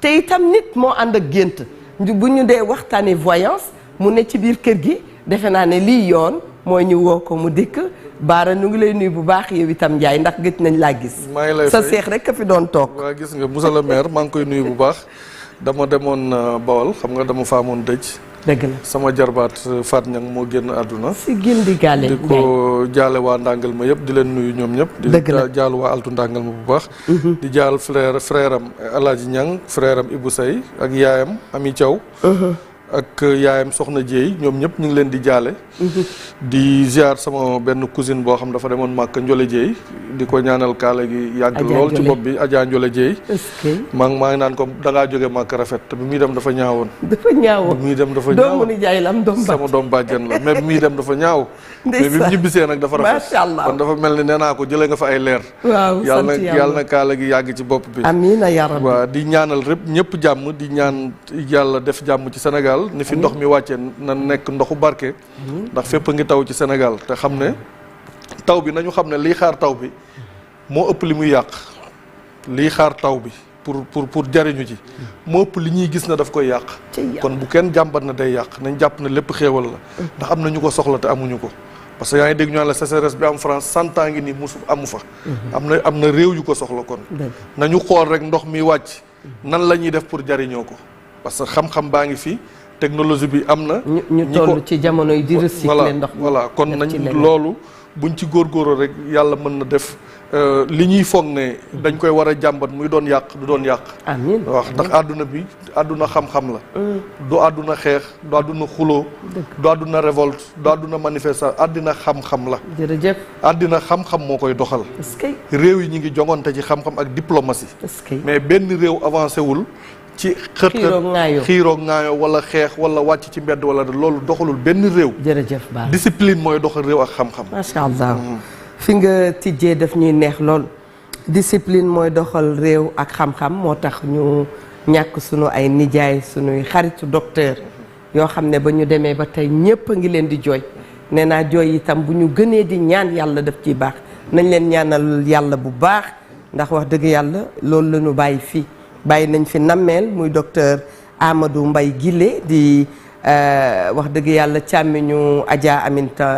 te itam nit moo ànd ak gént bu ñu dee waxtaanee voyance mu ne ci biir kër gi defe naa ne lii yoon mooy ñu woo ko mu dikk Baara nu ngi lay nuyu bu baax yow itam Ndiaye ndax gëj nañ laa gis. maa ngi lay sa seex rek ka fi doon toog. waaw gis nga monsieur le maire maa ngi koy nuyu bu baax dama demoon Bawol xam nga dama faamoon dëj. dëgg la sama jarbaat Fat Ñang moo génn àdduna. si gindi gaale di ko jaale waa ndàngal ma yëpp di leen nuyu ñoom ñëpp. dëgg la di jaal waa altu ndàngal ma bu baax. di jaal frère am Alaaji Ñang frère am Ibou Sey ak yaayam Ami Thiaw. ak yaayam Soxna Jéey ñoom ñëpp ñu ngi leen di jaale. di ziar sama benn cousine boo xam dafa demoon Màkka Njole Jéey di ko ñaanal kaala gi yàgg lool ci bopp bi Adja Njole Jéey. maa ngi naan ko dangaa jóge Màkka rafet te bi muy dem dafa ñaawoon. dafa ñaawoon bi muy dem dafa ñaaw doomu nijaay la am doom sama doom bàjjen la mais bi muy dem dafa ñaaw. mais bi mu ñibbisee nag dafa rafet. macha allah kon dafa mel ni nee naa ko jëlee nga fa ay leer. waaw sant yàlla na kaala gi yàgg ci bopp bi. amiin yaa rabbi. waaw di ñaanal rek ñëpp jàmm di ñaan yàlla def jàmm ci Sénégal ni fi ndox mi wàccee na nekk ndoxu barke. ndax fépp a ngi taw ci Sénégal te xam ne taw bi nañu xam ne lii xaar taw bi moo ëpp li muy yàq lii xaar taw bi pour jariñu ci moo ëpp li ñuy gis na daf koy yàq. kon bu kenn jàmbat na day yàq nañ jàpp na lépp xéewal la. ndax am na ñu ko soxla te amuñu ko. parce que yaa ngi dégg ñu naan la sécheresse bi am France 100 ans ngi nii musu amu fa. am na réew yu ko soxla kon. nañu xool rek ndox mi wàcc nan la ñuy def pour jariñoo ko parce que xam-xam baa ngi fi. technologie bi am na. ñu toll ci jamono yi di recycler ndox mi voilà kon nañ loolu buñ ci góorgóorlu rek yàlla mën na def li ñuy foog ne dañ koy war a jàmbat muy doon yàq du doon yàq. amiin wax ndax àdduna bi àdduna xam-xam la. du àdduna xeex du àdduna xuloo. du àdduna révolte du àdduna manifestation àddina xam-xam la. jërëjëf. àddina xam-xam moo koy doxal. réew yi ñu ngi jongante ci xam-xam ak diplomatie. mais benn réew avancé wul. ci xiiroo ŋaayoo wala xeex wala wàcc ci mbedd wala loolu doxalul benn réew. jërëjëf Ba discipline mooy doxal réew ak xam-xam. macha allah fi nga tijjee daf ñuy neex lool. discipline mooy doxal réew ak xam-xam moo tax ñu ñàkk sunu ay nijaay sunuy xaritu docteur yoo xam ne ba ñu demee ba tey ñépp a ngi leen di jooy nee naa jooy itam bu ñu gënee di ñaan yàlla daf ciy baax nañ leen ñaanal yàlla bu baax ndax wax dëgg yàlla loolu la ñu bàyyi fii. bàyyi nañ fi nammeel muy docteur Amadou Mbaye Guillé di wax dëgg yàlla càmmiñu Adja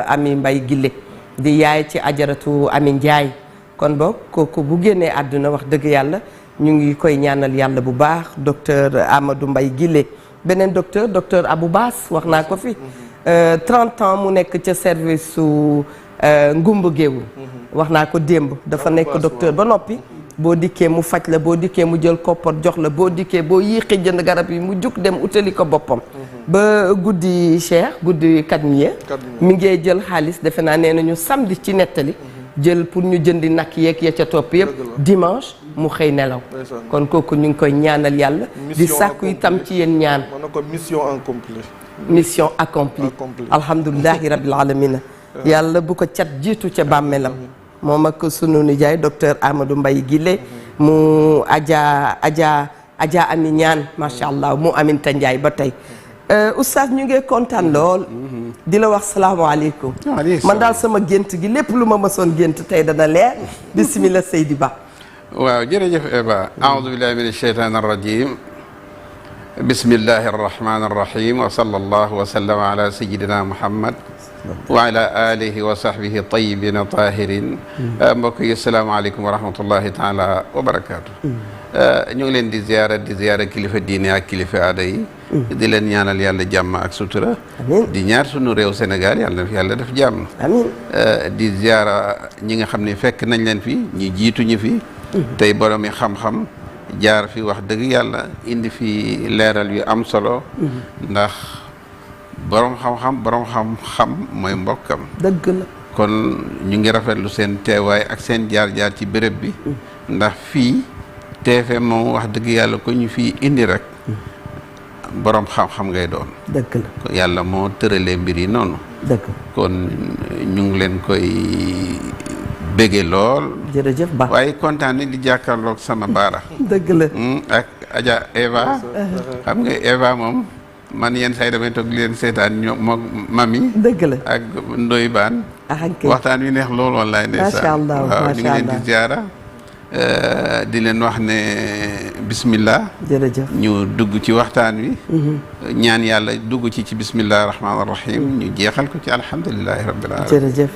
Ami Mbaye Guillé di yaay ci ajaratu Ami Ndiaye kon boog kooku bu génnee àdduna wax dëgg yàlla ñu ngi koy ñaanal yàlla bu baax docteur Amadou Mbaye Guillé beneen docteur Abou Bass wax naa ko fi 30 ans mu nekk ca service su ngumba géewul wax naa ko démb dafa nekk docteur ba noppi boo dikkee mu faj la boo dikkee mu jël koppar jox la boo dikkee boo yéexee jënd garab yi mu jug dem utali ko boppam ba guddi Cheikh guddi kadmiye mi ngee jël xaalis defe naa nee nañu samedi ci nettali jël pour ñu jëndi nag yeeg ya ca topp yëpp dimanche mu xëy nelaw kon kooku ñu ngi koy ñaanal yàlla di sàkku itam ci yéen ñaan mission accomplie alhamdulilahi rabbil alamina yàlla bu ko cat jiitu ca bàmmeelam moom ak sunu nijaay docteur Amadou Mbaye Guillé mu Adja Ami ñaan macha allah mu Aminta Ndiaye ba tey oustaz ñu ngi kontaan lool di la wax salaamaaleykum man daal sama gént gi lépp lu ma mësoon gént tey dana leer bismillah Seydi Ba waaw jërëjëf Eva aoudu billahi min alsheytan arrajim bismillahi arrahmani arrahim wa sallallahu wa sallama ala sayidina muhammad wa ala alihi wa sahbihi tayyibina tahirin mbokk yi asalaamaaleykum wa rahmatullahi taala wa barakaatu ñu ngi leen di ziyaara kilifa diine ak kilifa aada yi di leen ñaanal yàlla jàmm ak sutura di ñaar sunu réew Sénégal yàlla na fi yàlla def jàmm di ziyaara ñi nga xam ne fekk nañ leen fi ñi jiitu ñi fi tey borom yi xam-xam jaar fi wax dëgg yàlla indi fi leeral yu am solo ndax borom xam-xam mooy mbokkam dëgg la kon ñu ngi rafetlu seen teewaay ak seen jaar-jaar ci béréb bi ndax fii TFM moom wax dëgg yàlla ko ñu fii indi rek borom xam-xam ngay doon dëgg la yàlla moo tëralee mbir yi noonu dëgg kon ñu ngi leen koy bége lool jërëjëf Ba waaye kontaan ni di jàkkaarloog sama baara dëgg la ak Adja Eva xam nga Eva moom man yenn saa yi damay toog leen seetaan ñoom moom mami dëgg la ak Ndoye Bane waxtaan wi neex lool wallaay ndeysaan macha allah waaw ñu ngi leen di ziara di leen wax ne bismillah. jërëjëf ñu dugg ci waxtaan wi. ñaan yàlla dugg ci bismillahi rahmaani rahim. ñu jeexal ko ci alhamdulilahi rabbil alamin.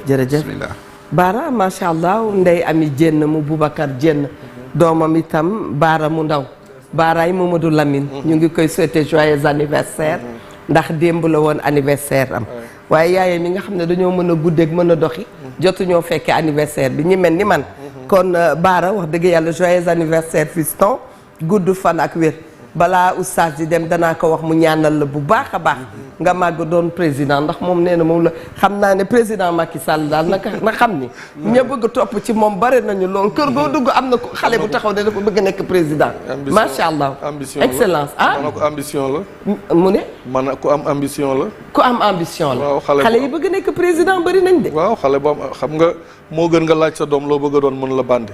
jërëjëf bismillah. Baara macha allah ndey ami jenn mu Boubacar jenn doomam itam Baara mu ndaw Baaraay Mamadou Lamine. ñu ngi koy souhaiter joyeux anniversaire. ndax démb la woon anniversaire am. waaye yaayee mi nga xam ne dañoo mën a guddeeg mën a doxi jotuñoo fekkee anniversaire bi ñi mel ni man. kon Baara wax dëgg yàlla joyeux anniversaire fiston gudd fan ak wér balaa oustaz di dem danaa ko wax mu ñaanal la bu baax a baax nga màgg doon président ndax moom nee na moom la xam naa ne président Macky Sall daal na xam ni ña bëgg topp ci moom bare nañu loolu kër goo dugg am na ko xale bu taxaw ne dafa bëgg nekk président macha allah excellence ah man ko ambition la mu ne man ku am ambition la ku am ambition la waaw xale yi bëgg nekk président bari nañ de waaw xale bu am xam nga moo gën nga laaj sa doom loo bëgg a doon mën la bandi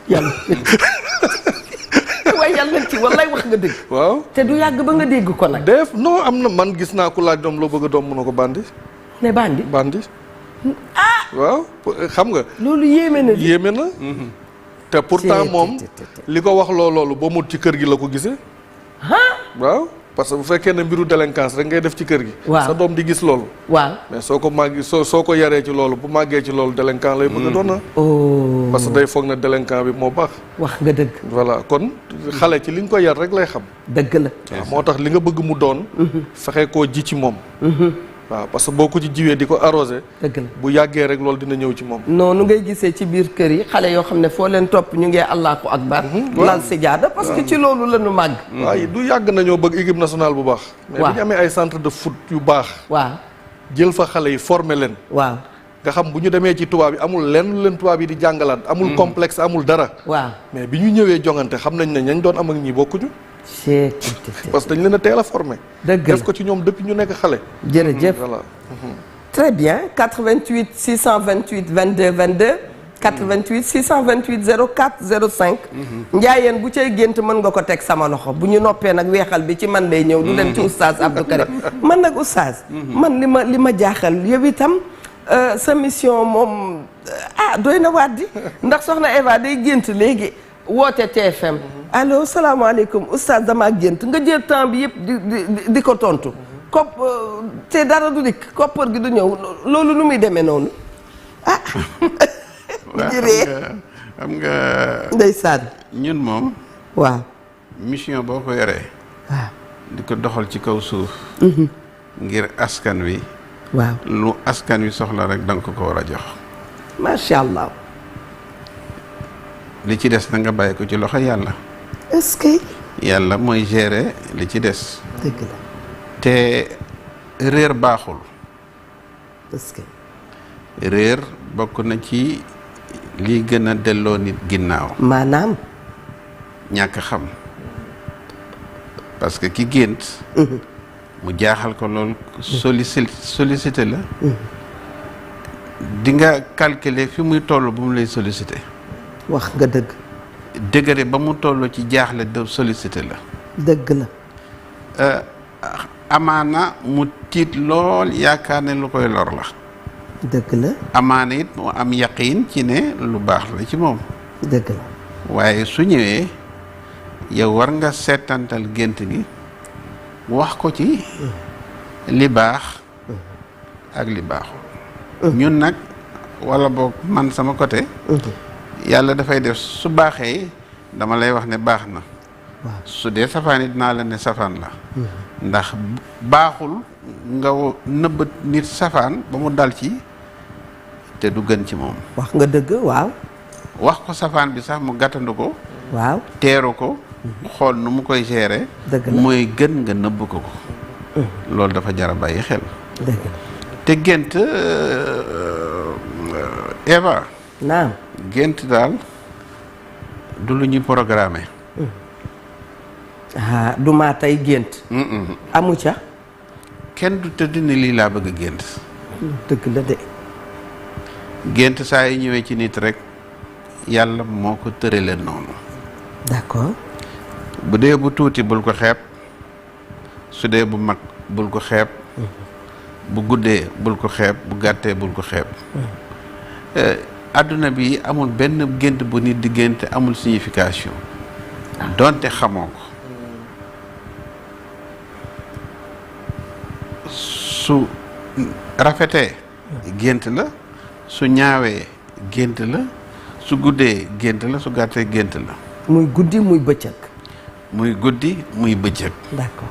yàlla waaye yàlla nañ ci wallaay wax nga dëgg waaw te du yàgg ba nga dégg ko nag def non am na man gis naa ku laaj doom loo bëgg a doon mën na ko bandi ne bandi bandi waaw xam nga loolu yéeme na yéeme na te pourtant moom li ko wax loolu ba mut ci kër gi la ko gisee waaw parce que bu fekkee ne mbiru délinquance rek ngay def ci kër gi sa doom di gis loolu waaw mais soo ko màggi soo ko yaree ci loolu bu màggee ci loolu délinquant lay bëgg a doon na parce que day foog na délinquant bi moo baax wax nga dëgg voilà kon xale ci li nga ko yar rek lay xam dëgg la waaw moo tax li nga bëgg mu doon fexe koo ji ci moom waaw parce que boo ko ci jiwee di ko arrosé dëgg la bu yàggee rek loolu dina ñëw ci moom noonu ngay gisee ci biir kër yi xale yoo xam ne foo leen topp ñu ngi allahu akbar lal sijaada parce que ci loolu la ñu màgg waaye du yàgg nañoo bëgg équipe nationale bu baax mais bu ñu amee ay centre de foot yu baax waaw jël fa xale yi former leen waaw nga xam bu ñu demee ci tubaab yi amul lenn leen tubaab yi di jàngalaat amul complexe amul dara waaw mais bi ñu ñëwee jongante xam nañ ne ñañ doon am ak ñii bokkuñu parce que dañ leen a teel a formé dëgg la def ko ci ñoom depuis ñu nekk xale jërëjëf voilà très bien 88 628 22 22 88 628 04 05 njaayeen bu cay gént mën nga ko teg sama loxo bu ñu noppee nag weexal bi ci man lay ñëw du dem ci oustaz Abdou Karim man nag oustaz man li ma jaaxal yow itam sa mission moom doy na waat di ndax soxna Eva day gént léegi woote TFM allo salaamaaleykum oustaz dama gént nga jël temps bi yëpp di ko tontu kopp te dara du dikk koppar gi du ñëw loolu nu muy demee noonu xam nga ndeysaan ñun moom waaw mission boo ko yoree waaw di ko doxal ci kaw suuf ngir askan wi waaw lu askan wi soxla rek da nga ko war a jox macha allah li ci des na nga bàyyi ko ci loxo yàlla est-ce que yàlla mooy gérer li ci des dëgg la te réer baaxul est-ce que réer bokk na ci lii gën a delloo nit ginnaaw maanaam ñàkk xam parce que ki gént mu jaaxal ko lool sollicité la di nga calculer fi muy toll bu mu lay sollicité wax nga dëgg degré ba mu toll ci jaaxle de sollicité la dëgg la amaana mu tiit lool yaakaar ne lu koy lor la dëgg la amaana it mu am yaqiin ci ne lu baax la ci moom dëgg la waaye su ñëwee yow war nga seetantal gént gi wax ko ci li baax ak li baaxul ñun nag wala boog man sama côté yàlla dafay def su baaxee dama lay wax ne baax na su dee safaan yi dinaa la ne safaan la ndax baaxul nga nëbb nit safaan ba mu dal ci te du gën ci moom wax nga dëgg waaw wax ko safaan bi sax mu gàttandu ko waaw teeru ko xool nu mu koy gérer dëgg la mooy gën nga nëbb ko loolu dafa jar a bàyyi xel dëgg la te gént Eva naam gént daal du lu ñuy programmé du maa tey gént amu ca kenn du tëdd ni lii laa bëgg a gént dëgg la de gént saa yi ñëwee ci nit rek yàlla moo ko tërale noonu d'accord bu dee bu tuuti bul ko xeeb su dee bu mag bul ko xeeb bu guddee bul ko xeeb bu gàttee bul ko xeeb adduna bi amul benn gént bu nit di gént amul signification donte xamoo ko su rafetee gént la su ñaawee gént la su guddee gént la su gàttee gént la muy guddi muy bëccëg. muy guddi muy bëccëg d'accord.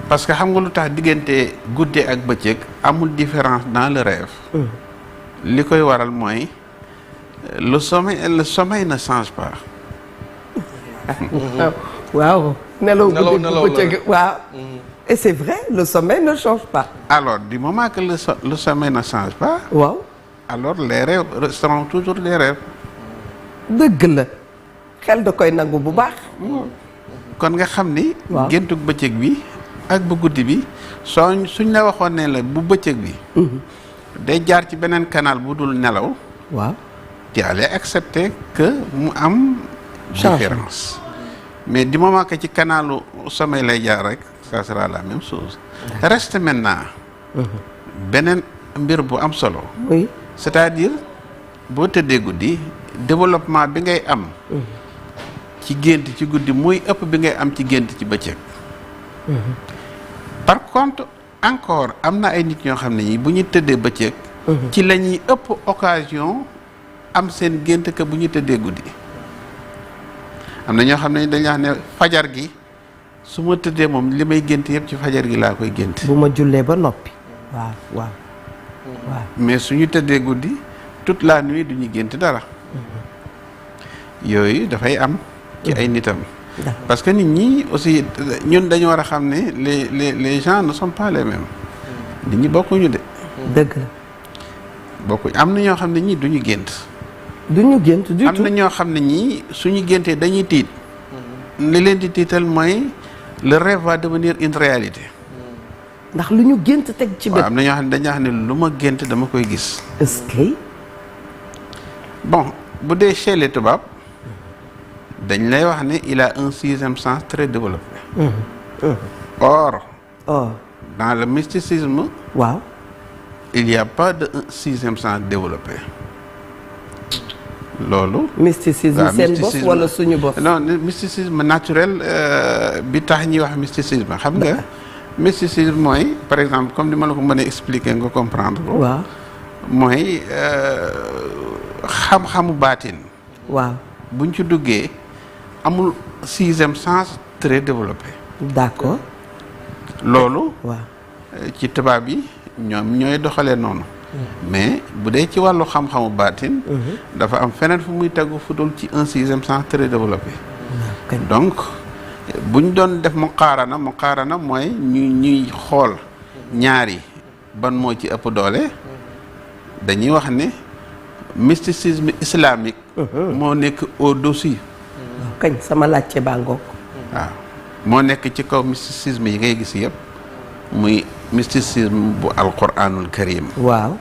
parce que xam nga lu tax diggante guddi ak bëccëg amul différence dans le rêve li koy waral mooy le sommeil ne change pas. waaw. nelaw guddi nelaw bëccëg waaw. et c'est vrai le sommeil ne change pas. alors du moment que le sommeil ne change pas. waaw. alors les rêves resteront toujours des rêves. dëgg la xel da koy nangu bu baax. kon nga xam ni. waaw géntug bëccëg bi ak bu guddi bi suñ la waxoon ne la bu bëccëg bi. day jaar ci beneen canal bu dul nelaw. waaw. tu allais accepter que mu am. différence mais du moment que ci canalu sommeil lay jaar rek ça sera la même chose. reste maintenant. beneen mbir bu am solo. oui. c'est-à-dire boo tëddee guddi développement bi ngay am. ci gént ci guddi muy ëpp bi ngay am ci gént ci bëccëg. par contre encore am na ay nit ñoo xam ne ñi bu ñu tëddee bëccëg. ci la ñuy ëpp occasion am seen gént que bu ñu tëddee guddi. am na ñoo xam ne dañuy wax ne fajar gi su ma tëddee moom li may gént yëpp ci fajar gi laa koy gént. bu ma jullee ba noppi. waaw waaw. waaw. mais su ñu tëddee guddi toute la nuit du ñu gént dara. yooyu dafay am. ci ay nitam. parce que nit ñi aussi ñun dañu war a xam ne les gens ne sont pas les mêmes. nit ñi bokkuñu de. dëgg la. bokkuñ am na ñoo xam ne ñii du ñu gént. du ñu gént du tout. am na ñoo xam ne ñii suñu géntee dañuy tiit. li leen di tiital mooy le rêve va devenir une réalité. ndax lu ñu gént teg ci bët. waaw am na ñoo xam ne dañuy wax ne lu ma gént dama koy gis. est-ce que. bon bu dee chez les tubaab dañ lay wax ne il a un sixième sens très développé. Or. Dans le mysticisme. waaw. il y a pas de un sixième sens développé. loolu. mysticisme seen bopp wala suñu bopp. non mysticisme naturel bi tax ñuy wax mysticisme xam nga. mysticisme mooy par exemple comme ni ma la ko mën a expliquer nga comprendre ko. waaw. mooy xam-xamu baatin. waaw. buñ ci duggee amul sixième sens très développé. d'accord. loolu. waaw. ci tubaab yi ñoom ñooy doxalee noonu. mais bu dee ci wàllu xam-xamu baatin. dafa am feneen fu muy tegu fu dul ci un sixième sens très développé. donc buñ doon def muqaarana mooy ñuy xool ñaari ban moo ci ëpp doole. dañuy wax ne mysticisme islamique. moo nekk au-dessus. kañ sama laajte baa ngoog. waaw moo nekk ci kaw mysticisme yi ngay gis yëpp muy mysticisme bu alquranul karim. waaw.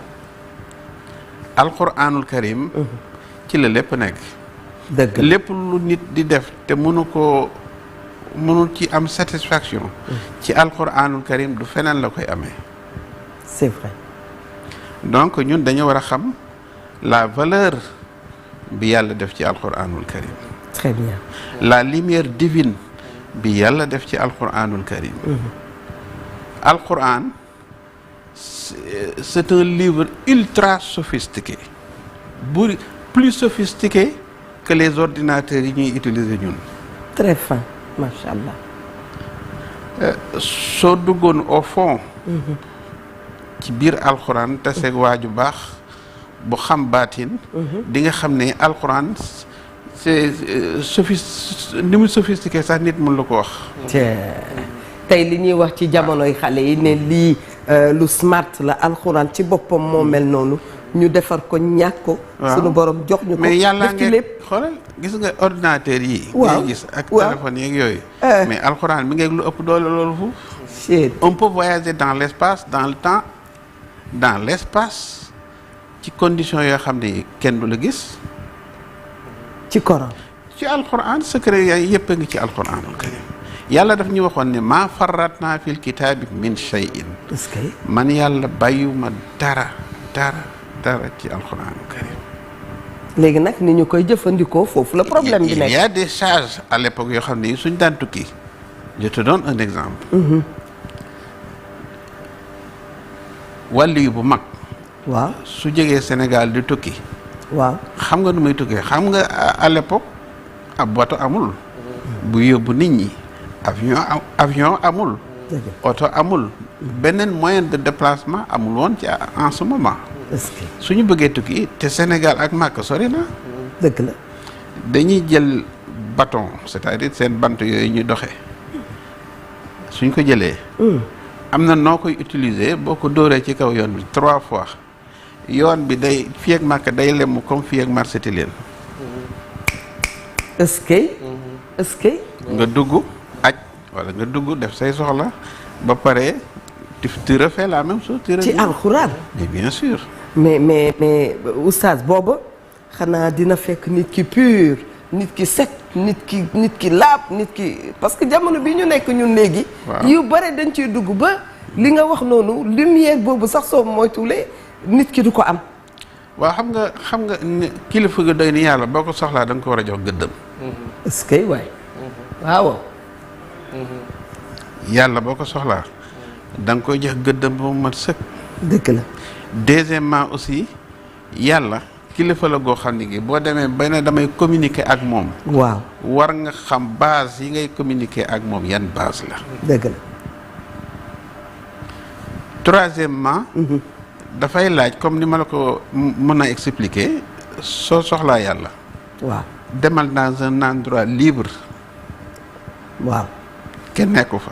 alquranul karim. ci la lépp nekk. dëgg la lépp lu nit di def te mënul ci am satisfaction. ci alquranul karim du feneen la koy amee. c'est vrai. donc ñun dañu war a xam la valeur bi yàlla def ci alquranul karim. très bien. la lumière divine bi yàlla def ci alquranul karim. alquran c'est un livre ultra sophistiqué plus sophistiqué que les ordinateurs yi ñuy utiliser ñun. très fin macha allah. soo duggoon au fond. ci biir alquran taseeg waaju baax bu xam baatin. di nga xam ne alquran c'est ni mu sophistiqué sax nit mun la ko wax. tey li ñuy wax ci jamonoy xale yi ne lii lu smart la alxuraan ci boppam moo mel noonu ñu defar ko ñàkk ko. sunu borom jox ñu ko. mais yàlla def ci lépp xoolal gis nga ordinateur yi. waaw ngay gis ak téléphone yeeg yooyu. mais alxuraan mi ngi lu ëpp doole loolu foofu. on peut voyager dans l'espace dans le temps dans l'espace ci conditions yoo xam ne kenn du la gis. ci Coran. ci alxuraan secret yaay yëpp a ngi ci alxuraanul karim yàlla daf ñu waxoon ne maa farratna fil kitaabi min shay'in. est-ce que. man yàlla bàyyiwuma dara ci alxuraanul karim léegi nag ni ñu koy jëfandikoo foofu la problème bi il nekk. y a des charges à l'époque yoo xam ne suñ daan tukki je te donne un exemple. wàllu yu bu mag waaw su jógee Sénégal di tukki waaw xam nga nu muy tukkee xam nga à l'époque ab bato amul bu yóbbu nit ñi avion amul dëgg oto amul beneen moyen de déplacement amul woon ci en ce moment est-ce que suñu bëggee tukki te Sénégal ak Màkka sori na dëgg la dañuy jël bâton c'est-à-dire seen bant yooyu ñu doxee suñ ko jëlee am na noo koy utiliser boo ko dóoree ci kaw yoon bi 3 fois yoon bi day fii ak Màkka day lemu comme fii ak marché Tilène est-ce que est-ce que nga dugg aj wala nga dugg def say soxla ba pare tu refais la même chose tu ci alxuraan mais bien sûr mais oustaz booba xanaa dina fekk nit ki pur nit ki set nit ki laab nit ki parce que jamono bi ñu nekk ñun léegi waaw. yu bare dañ ciy dugg ba li nga wax noonu lumière boobu sax soo moytuwulee nit ki du ko am waaw xam nga kilifa ga doy ni yàlla boo ko soxlaa da nga ko war a jox gëddëm est-ce que waay waaw yàlla boo ko soxlaa da nga koy jox gëddëm ba mu mat sëkk dëgg la deuxièmement aussi yàlla kilifa la goo xam ne gi boo demee ba ne damay communiquer ak moom waaw war nga xam base yi ngay communiquer ak moom yan base la dëgg la troisièmement dafay laaj comme ni ma la ko mën a expliquer soo soxlaa yàlla waaw demal dans un endroit libre waaw kenn nekku fa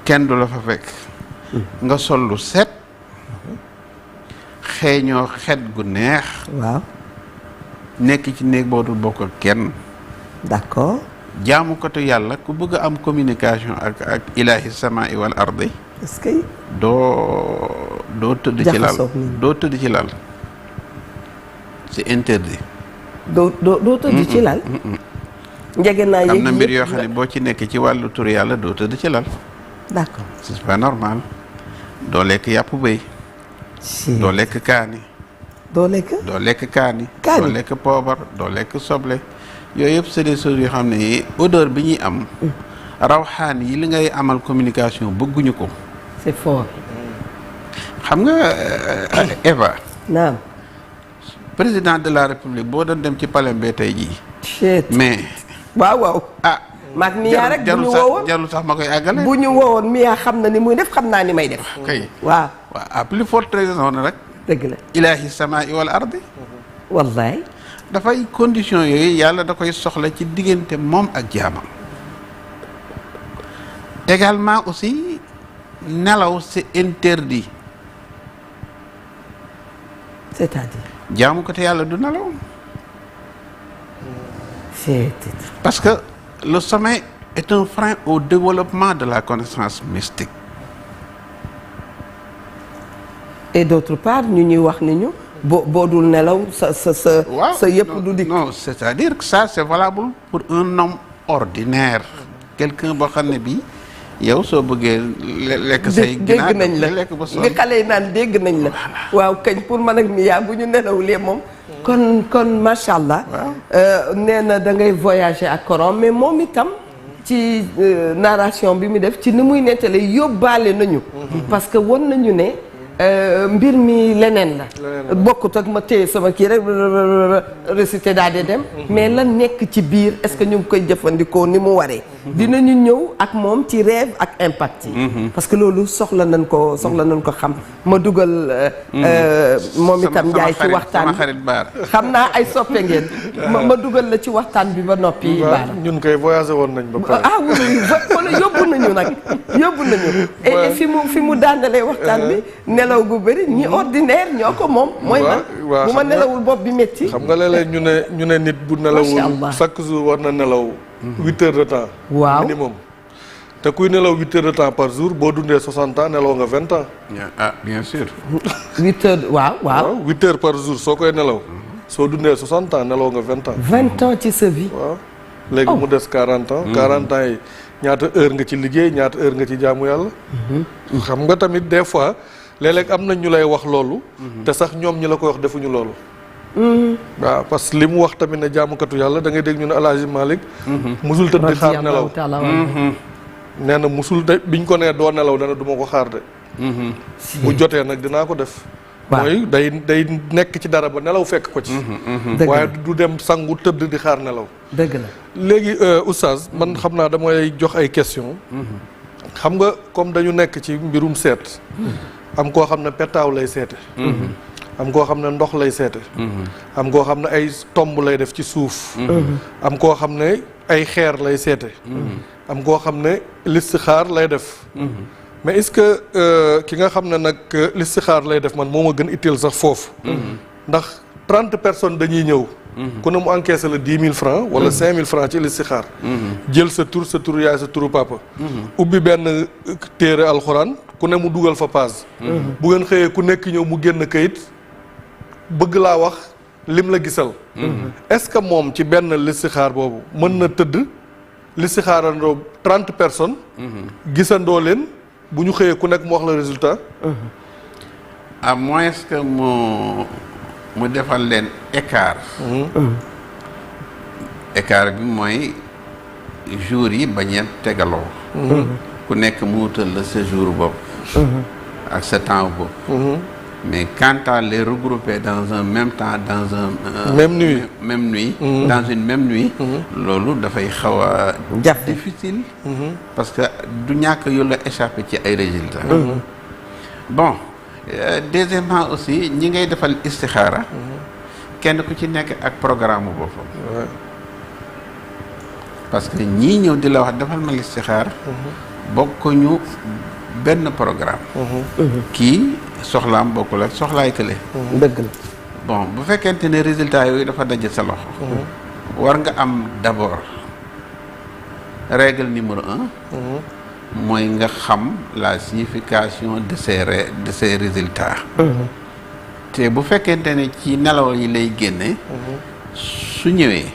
kenn du la fa fekk nga sol lu set xeeñoo xet gu neex waaw nekk ci néeg boo dul bokk ak kenn d'accord jaamukatu yàlla ku bëgg a am communication ak ilaahi samaa'i wal ardi est-ce que doo tëdd ci lal Jaxasoog nit ñi. doo tëdd ci lal c'est interdit doo tëdd ci lal njege naa am yéeg na mbir yëpp yoo xam ne boo ci nekk ci wàllu tur yàlla doo tëdd ci lal d'accord c'est pas normal doo lekk yàpp bëy si doo lekk kaani doo lekk doo lekk kaani Kaani. doo lekk poobar doo lekk soble yooyu yëpp c'est des choses yoo xam ne odeur bi ñuy am rawxaan yi li ngay amal communication bëgguñu ko c'est fort xam nga Eva naam président de la république boo doon dem ci palais bi tey jii chet mais waaw ah maag Mia rek bu ñu jarul woowoon jarul sax ma koy àggale bu ñu woowoon Mia xam na ni muy def xam naa ni may def kay waaw waaw à plus forte raison rek dëgg la ilaahi samaa'i wal ardi wallaay dafay condition yooyu yàlla da koy soxla ci diggante moom ak jaamam également aussi nelaw c'est interdit c'est-à-dire jaamu ko te yàlla du nelaw c'est parce que le sommeil est un frein au développement de la connaissance mystique et d'autre part ñu ñuy wax ni ñu boo dul nelaw sa yëpp du dikk non c'est-à-dire que ça c'est valable pour un homme ordinaire quelqu'un boo xam ne bii yow soo bëggee lekk say ginaar dégg nañ la lekk ba sonn li xale yi naan dégg nañ la waaw kañ pour man ak Mia bu ñu nelawulee moom kon macha allah nee na da ngay voyager ak Coran mais moom itam ci narration bi mu def ci ni muy nettale yóbbaale nañu parce que won nañu ne mbir mi leneen la bokkut ak ma téye sama kii rek récité daal di dem mais la nekk ci biir est-ce que ñu ngi koy jëfandikoo ni mu waree dinañu ñëw ak moom ci rêve ak impact yi parce que loolu soxla nañ ko xam ma dugal moom itam Njaay ci waxtaan sama xarit Baar xam naa ay soppe ngeen ma dugal la ci waxtaan bi ba noppi baara ñun koy voyagé woon nañ ba pare. ah oui wala yóbbu nañu nag yóbbu nañu et fi mu daandalee waxtaan bi nelaw gu bëri ñi ordinaire ñoo ko moom mooy man bu ma nelawul bopp bi métti xam nga léeg-léeg ñu ne nit bu nelawul chaque jour war na nelaw 8 heures de temps waaw minimum te kuy nelaw 8 heures de temps par jour boo dundee 60 ans nelaw nga 20 ans ah bien sûr 8 heures waaw 8 heures par jour soo koy nelaw soo dundee 60 ans nelaw nga 20 ans 20 ans ci sa vie waaw léegi mu des 40 ans 40 ans yi ñaata heure nga ci liggéey ñaata heure nga ci jaamu yàlla xam nga tamit des fois léeg-léeg am na ñu lay wax loolu te sax ñoom ñi la koy wax defuñu loolu waaw parce que li mu wax tamit ne jaamukatu yàlla da ngay dégg ñu ne El Hadj Malick musul tëdd di xaar nelaw nee na musul de biñ ko nee doo nelaw dana du ma ko xaar de bu jotee nag dinaa ko def mooy day nekk ci dara ba nelaw fekk ko ci waaye du dem sangu tëdd di xaar nelaw dëgg la léegi oustaz man xam naa damay jox ay question xam nga comme dañu nekk ci mbirum seet am koo xam ne petaaw lay seete am koo xam ne ndox lay seete am koo xam ne ay tomb lay def ci suuf am koo xam ne ay xeer lay seete am koo xam ne listixaar lay def mais est-ce que ki nga xam ne nag listixaar lay def man moo ma gën itteel sax foofu ndax 30 personnes dañuy ñëw ku ne mu encaissé la 10 000 francs wala 5 000 francs ci listixaar jël sa tur yaay sa turu papa ubbi benn téere alxuraan ku ne mu dugal fa paas bu ngeen xëyee ku nekk ñëw mu génn kayit bëgg laa wax lim la gisal est-ce que moom ci benn listixaar boobu mën na tëdd listixaarandoo 30 personnes gisandoo leen bu ñu xëyee ku nekk mu wax la résultat à moins que mu defal leen écart écart bi mooy jour yi bañ a tegaloo ku nekk mu wutal la sa jour bopp ak sa temps bopp mais quant à les regrouper dans un même temps dans un même nuit dans une même nuit loolu dafay xaw a difficile parce que du ñàkk yu la échappé ci ay résultats bon deuxièmement aussi ñi ngay defal istixaara kenn ku ci nekk ak programme boppam parce que ñii ñëw di la wax defal ma istixaar bokkuñu benn programme kii soxlaam bokkul ak soxlaay kële dëgg la bon bu fekkente ne résultat yooyu dafa daje sa loxo war nga am d'abord règle numéro 1 mooy nga xam la signification de ces résultats te bu fekkente ne ci nelaw yi lay génne su ñëwee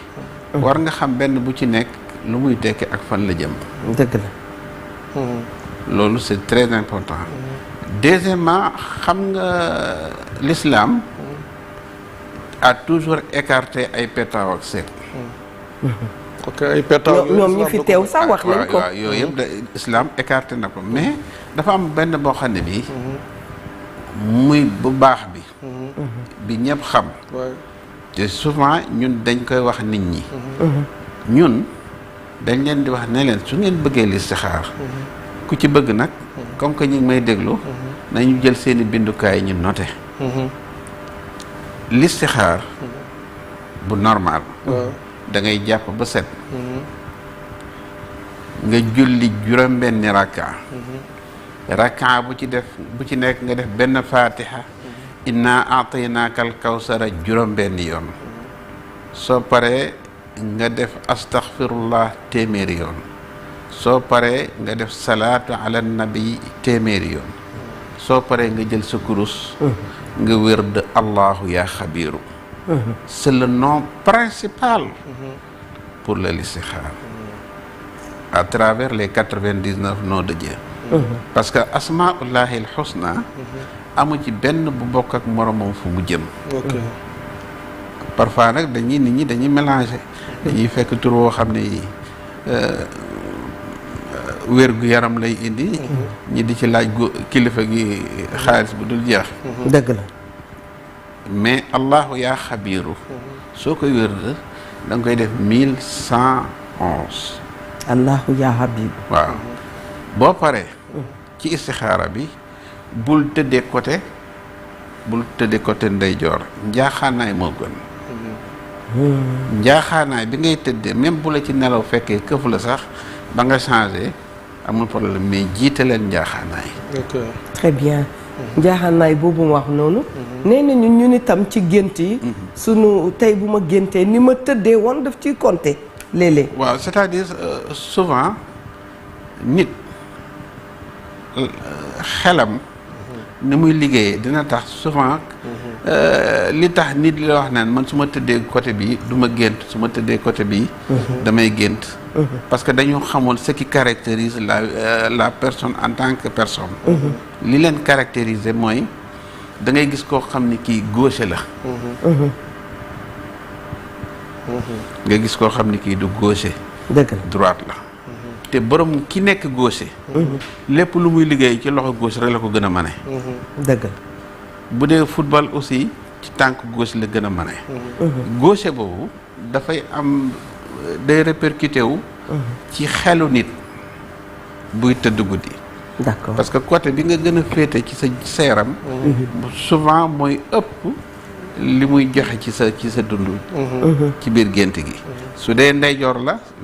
war nga xam benn bu ci nekk lu muy tekki ak fan la jëm dëgg la loolu c'est très important deuxièmement xam nga l'islam a toujours écarté ay pétaw ak seet ok ay pétaw ñoom ñi fi teew sax wax nañ ko waaw yooyu yëpp islam écarté na ko mais dafa am benn boo xam ne bi muy bu baax bi ñëpp xam te souvent ñun dañ koy wax nit ñi ñun dañ leen di wax ne leen su ngeen bëggee listixaar ku ci bëgg nag comme que ñu ngi may déglu nañu jël seeni bindukaay ñu noté listixaar bu normal da ngay jàpp ba set nga julli juróom-benni rakka bu ci nekk nga def benn fatiha inna ataynaaka al kawsara juróom-benni yoon soo paree nga def astaghfirullah téeméeri yoon soo paree nga def salaatu ala nabi téeméeri yoon soo paree nga jël sa kurus nga wérd allahu ya xabiru c'est le nom principal pour le listixaar à travers les 99 noms de Dieu parce que asmaullahi al husna amu ci benn bu bokk ak moromam fu mu jëm parfois nag nit ñi dañuy mélanger dañuy fekk tur woo xam ne wér gu yaram lay indi ñi di ci laaj kilifa gi xaalis bu dul jeex dëgg la mais allahu yaa xabiiru soo koy wér da nga koy def 1111 allahu yaa habib waaw boo paree ci istixaara bi bul tëddee côté ndeyjoor njaaxaanaay moo gën njaaxaanaay bi ngay tëddee même bu la ci nelaw fekkee këfu la sax ba nga changé amul problème mais jiite leen njaaxaanaay très bien njaaxaanaay boobu mu wax noonu nee nañu ñun itam ci gént yi sunu tey bu ma géntee ni ma tëddee woon daf ciy compter léeg-léeg waaw c'est-à-dire souvent nit xelam ni muy liggéeyee dina tax souvent li tax nit li la wax naan man su ma tëddee côté bi du ma gént su ma tëddee côté bi damay gént parce que dañu xamul ce qui caractérise la personne en tant que personne li leen caractériser mooy da ngay gis koo xam ni kii gaucher la nga gis koo xam ne kii du gaucher dëgg la droite la te borom ki nekk gaucher lépp lu muy liggéey ci loxo gauche rek la ko gën a mane dëgg la bu dee football aussi ci tànk gauche la gën a mane gaucher boobu dafay am day répercuté wu ci xelu nit buy tëdd guddi d'accord parce que côté bi nga gën a féete ci sa yaram souvent mooy ëpp li muy joxe ci sa dund ci biir gént gi su dee ndeyjoor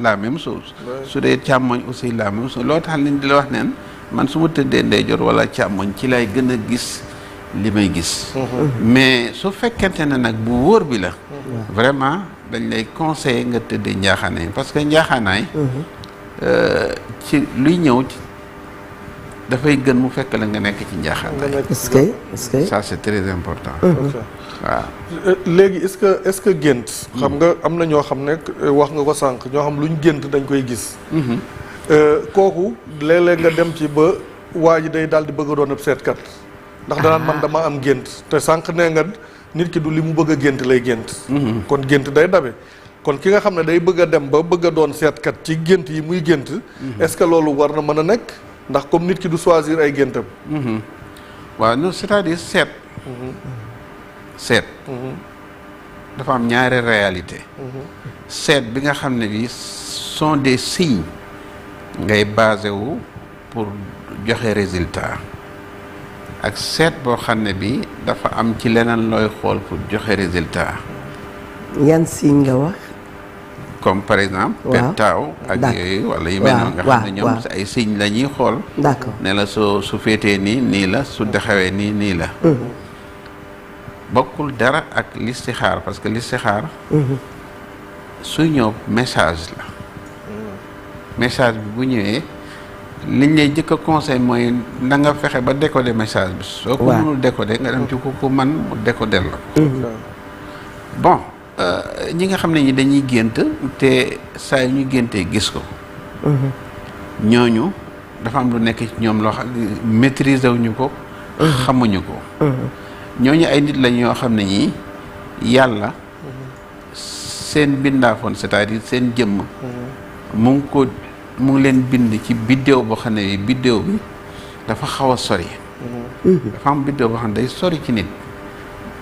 la même chose su dee càmmoñ aussi la même chose loo tax nit di la wax neen man su ma tëddee ndeyjoor wala càmmoñ ci lay gën a gis li may gis mais su fekkente ne nag bu wóor bi la vraiment dañ lay conseiller nga tëddee njaaxaanaay parce que njaaxaanaay ci luy ñëw ci dafay gën mu fekk la nga nekk ci njaaxaanaay est-ce que ça c'est très important waaw léegi est-ce que gént xam nga am na ñoo xam ne wax nga ko sànq ñoo xam luñ gént dañ koy gis kooku léeg-léeg nga dem ci ba waa ji day daal di bëgg a doon ab seetkat ndax danaan man dama am gént te sànq nee nga nit ki du li mu bëgg a gént lay gént kon gént day dabe kon ki nga xam ne day bëgg a dem ba bëgg a doon seetkat ci gént yi muy gént est-ce que loolu war na mën a nekk ndax comme nit ki du choisir ay géntam waaw non c'est-à-dire seet dafa am ñaari réalité seet bi nga xam ne bi sont des signes ngay basé wu pour joxe résultat ak seet boo xam ne bi dafa am ci leneen looy xool pour joxe résultat yan signe nga wax comme par exemple pettaaw ak yooyu wala yu mel noonu nga xam ne ñoom ay signes la ñuy xool d'accord ne la su féetee nii la su dexewee nii la bokkul dara ak listixaar parce que listixaar suy ñëw message la message bi bu ñëwee liñ lay jëkk a conseil mooy na nga fexe ba décoder message bi soo ko mënul décoder nga dem ci ku man mu décoder la bon ñi nga xam ne ñi dañuy gént te saa yu ñu géntee gis ko ñooñu dafa am lu nekk ci ñoom loo xam maîtriser wuñu ko xamuñu ko ñooñu ay nit lañ yoo xam ne ñii yàlla seen bindaafoon c'est-à-dire seen jëmm mu ngi leen bind ci biddéew boo xam ne bi biddéew bi dafa xaw a sori dafa am biddéew boo xam ne day sori ci nit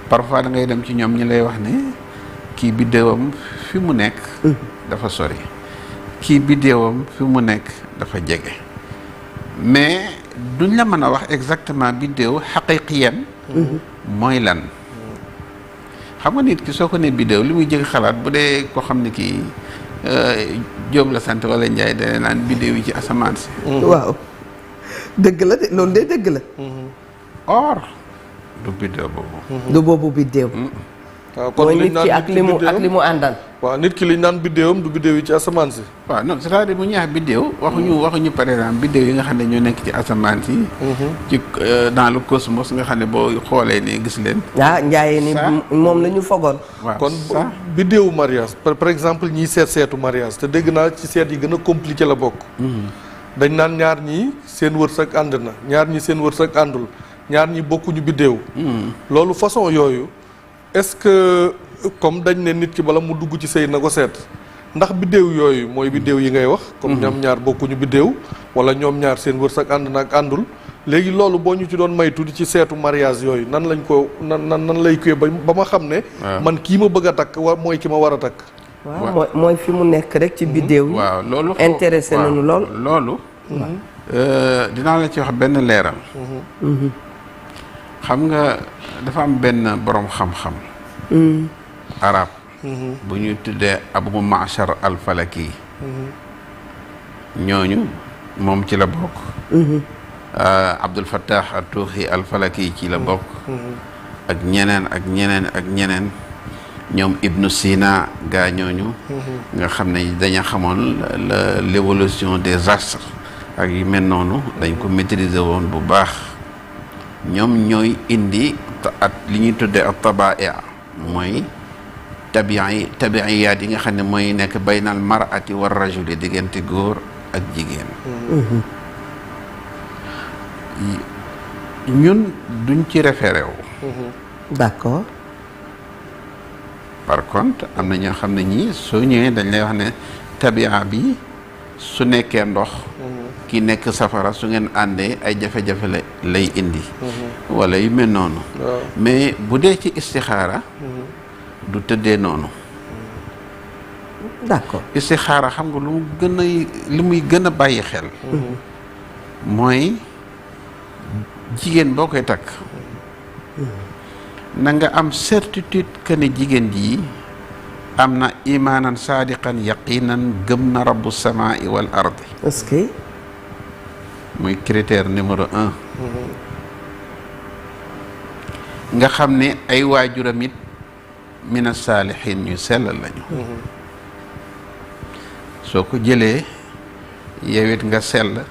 parfois da ngay dem ci ñoom ñi lay wax ne kii biddéewam fi mu nekk dafa sori kii biddéewam fi mu nekk dafa jege mais duñ la mën a wax exactement biddéew xaqiqiyan mooy lan xam nga nit ki soo ko ne biddéew li muy jëkk xalaat bu dee ko xam ne kii Jóob la sant wala Njaay dana naan biddéew yi ci asamaan si waaw dëgg la de loolu de dëgg la or du biddéew boobu du boobu biddéew waaw kon mooy nit ki ak li mu àndal waaw nit ki liñ naan biddéewam du biddéew yi ci asamaan si waaw non c'est-à-dire bu ñu wax biddéew waxuñu par exemple biddéew yi nga xam ne ñoo nekk ci asamaan si ci dans le cosmos nga xam ne boo xoolee nii gis leen njaayee ni moom la ñu fogoon waaw kon biddéewu mariage par exemple ñiy seetu mariage te dégg naa ci seet yi gën a compliqué la bokk dañ naan ñaar ñi seen wërsëg ànd na ñaar ñi seen wërsëg àndul ñaar ñi bokkuñu biddéew loolu façon yooyu est-ce que comme dañ ne nit ki bala mu dugg ci sëy na ko seet ndax biddéew yooyu mooy biddéew yi ngay wax comme ñoom ñaar bokkuñu biddéew wala ñoom ñaar seen wërsëg ànd na ak àndul léegi loolu boo ñu ci doon may tuuti ci seetu mariage yooyu nan lañ ko nan lay kuye ba ma xam ne man kii ma bëgg a takk mooy ki ma war a takk waaw mooy fi mu nekk rek ci biddéew yi waaw loolu intéressé nañu loolu dinaa la ci wax benn leeral xam nga dafa am benn borom xam-xam arab bu ñuy tuddee Abu Ma'shar al-Falaki ñooñu moom ci la bokk Abdul Fattah at-Tuhi al-Falaki ci la bokk ak ñeneen ñoom Ibnu Sina gaa ñooñu nga xam ne dañu xamoon l'évolution des astres ak yu mel noonu dañ ko maîtriser woon bu baax ñoom ñooy indi at li ñuy tuddee ak tabaia mooy tabiiyaat yi nga xam ne mooy nekk baynal mar'ati war rajuli diggante góor ak jigéen ñun duñ ci référé wu d'accord par contre am na ñoo xam ne ñii soo ñëwee dañ lay wax ne tabia bi su nekkee ndox ki nekk safara su ngeen àndee ay jafe-jafe lay indi wala yu mel noonu mais bu dee ci istixaara du tëddee noonu d'accord istixaara xam nga lu muy gën a bàyyi xel mooy jigéen boo koy takk na nga am certitude que ne jigéen ji am na imaanan saadiqan yaqinan gëm na rabbu samaa'i wal ardi est-ce que muy critère numéro 1 nga xam ne ay waajuram it mina saalihin ñu sellal lañu soo ko jëlee yow it nga sell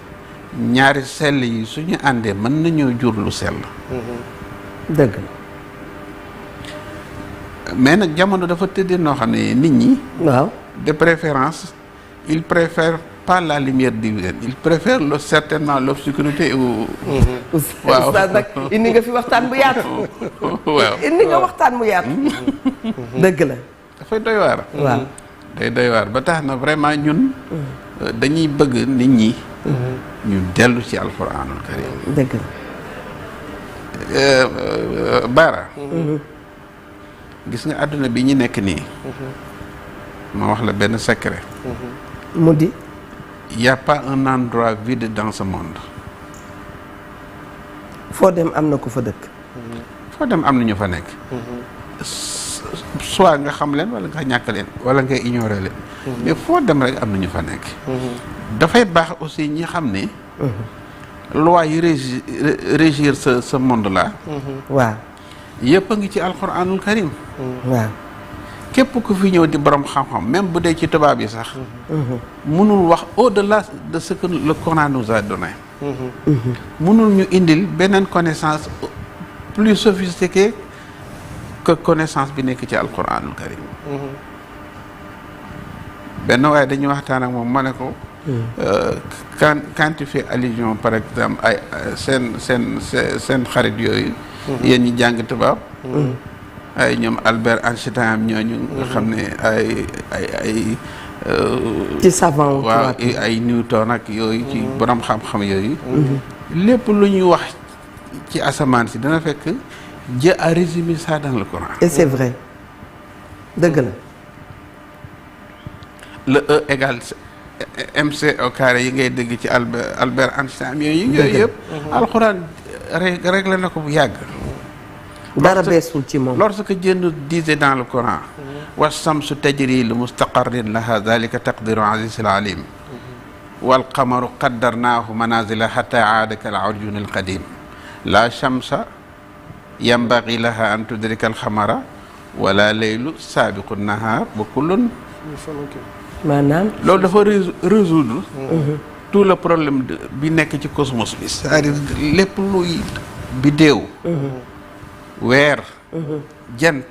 ñaari sell yi suñu àndee mën nañoo jur lu sell dëgg mais nag jamono dafa tëddee noo xam ne nit ñi waaw de préférence ils préfèrent pas la lumière divine ils préfèrent certainement l'obscurité ou waaw Oustaz nag indi nga fi waxtaan bu yaatu waaw indi nga waxtaan bu yaatu dëgg la dafay doy waar waaw day doy waar ba tax na vraiment ñun dañuy bëgg nit ñi ñu dellu ci alquranul karim dëgg la Bara gis nga àdduna bi ñu nekk nii ma wax la benn secret mu di y a pas un endroit vide dans ce monde foo dem am na ku fa dëkk foo dem am na ñu fa nekk soit nga xam leen wala nga ñàkk leen wala nga ignorer leen mais foo dem rek am na ñu fa nekk dafay baax aussi ñi xam ne loi yi régir ce monde là waaw yëpp a ngi ci alquranul karim waaw képp ku fi ñëw di borom xam-xam même bu dee ci tubaab yi sax mënul wax au-delà de ce que le Coran nous a donné mënul ñu indil beneen connaissance plus sophistiquée que connaissance bi nekk ci alquranul karim benn waaye dañuy waxtaan ak moom ma ne ko quand tu fais allusion par exemple ay seen xarit yooyu yéen ñi jàng tubaab ay ñoom Albert Einstein ñooñu nga xam ne ay ci savant waaw ay Newton ak yooyu ci borom xam-xam yooyu lépp lu ñuy wax ci asamaan si dana fekk Dieu a résumé ça dans le Coran. et c'est vrai dëgg la le E égale MC au carré yi ngay dégg ci Albert Einstein yooyu yëpp alxuraan réglé na ko bu yàgg dara beesul ci moom lorsque Dieu nous disait dans le Coran wa samsu tajri li mustaqarrin laha dhalika taqdiru azizil alim wal qamaru qaddarnahu manazila hatta aada kal urjun al qadim la shamsa yambaghi laha an tudrika al qamara wala laylu sabiqu nahar wa kullun maanaam loolu dafa résoudre tout le problème bi nekk ci cosmos bi c'est-à-dire lépp luy bidéew weer jant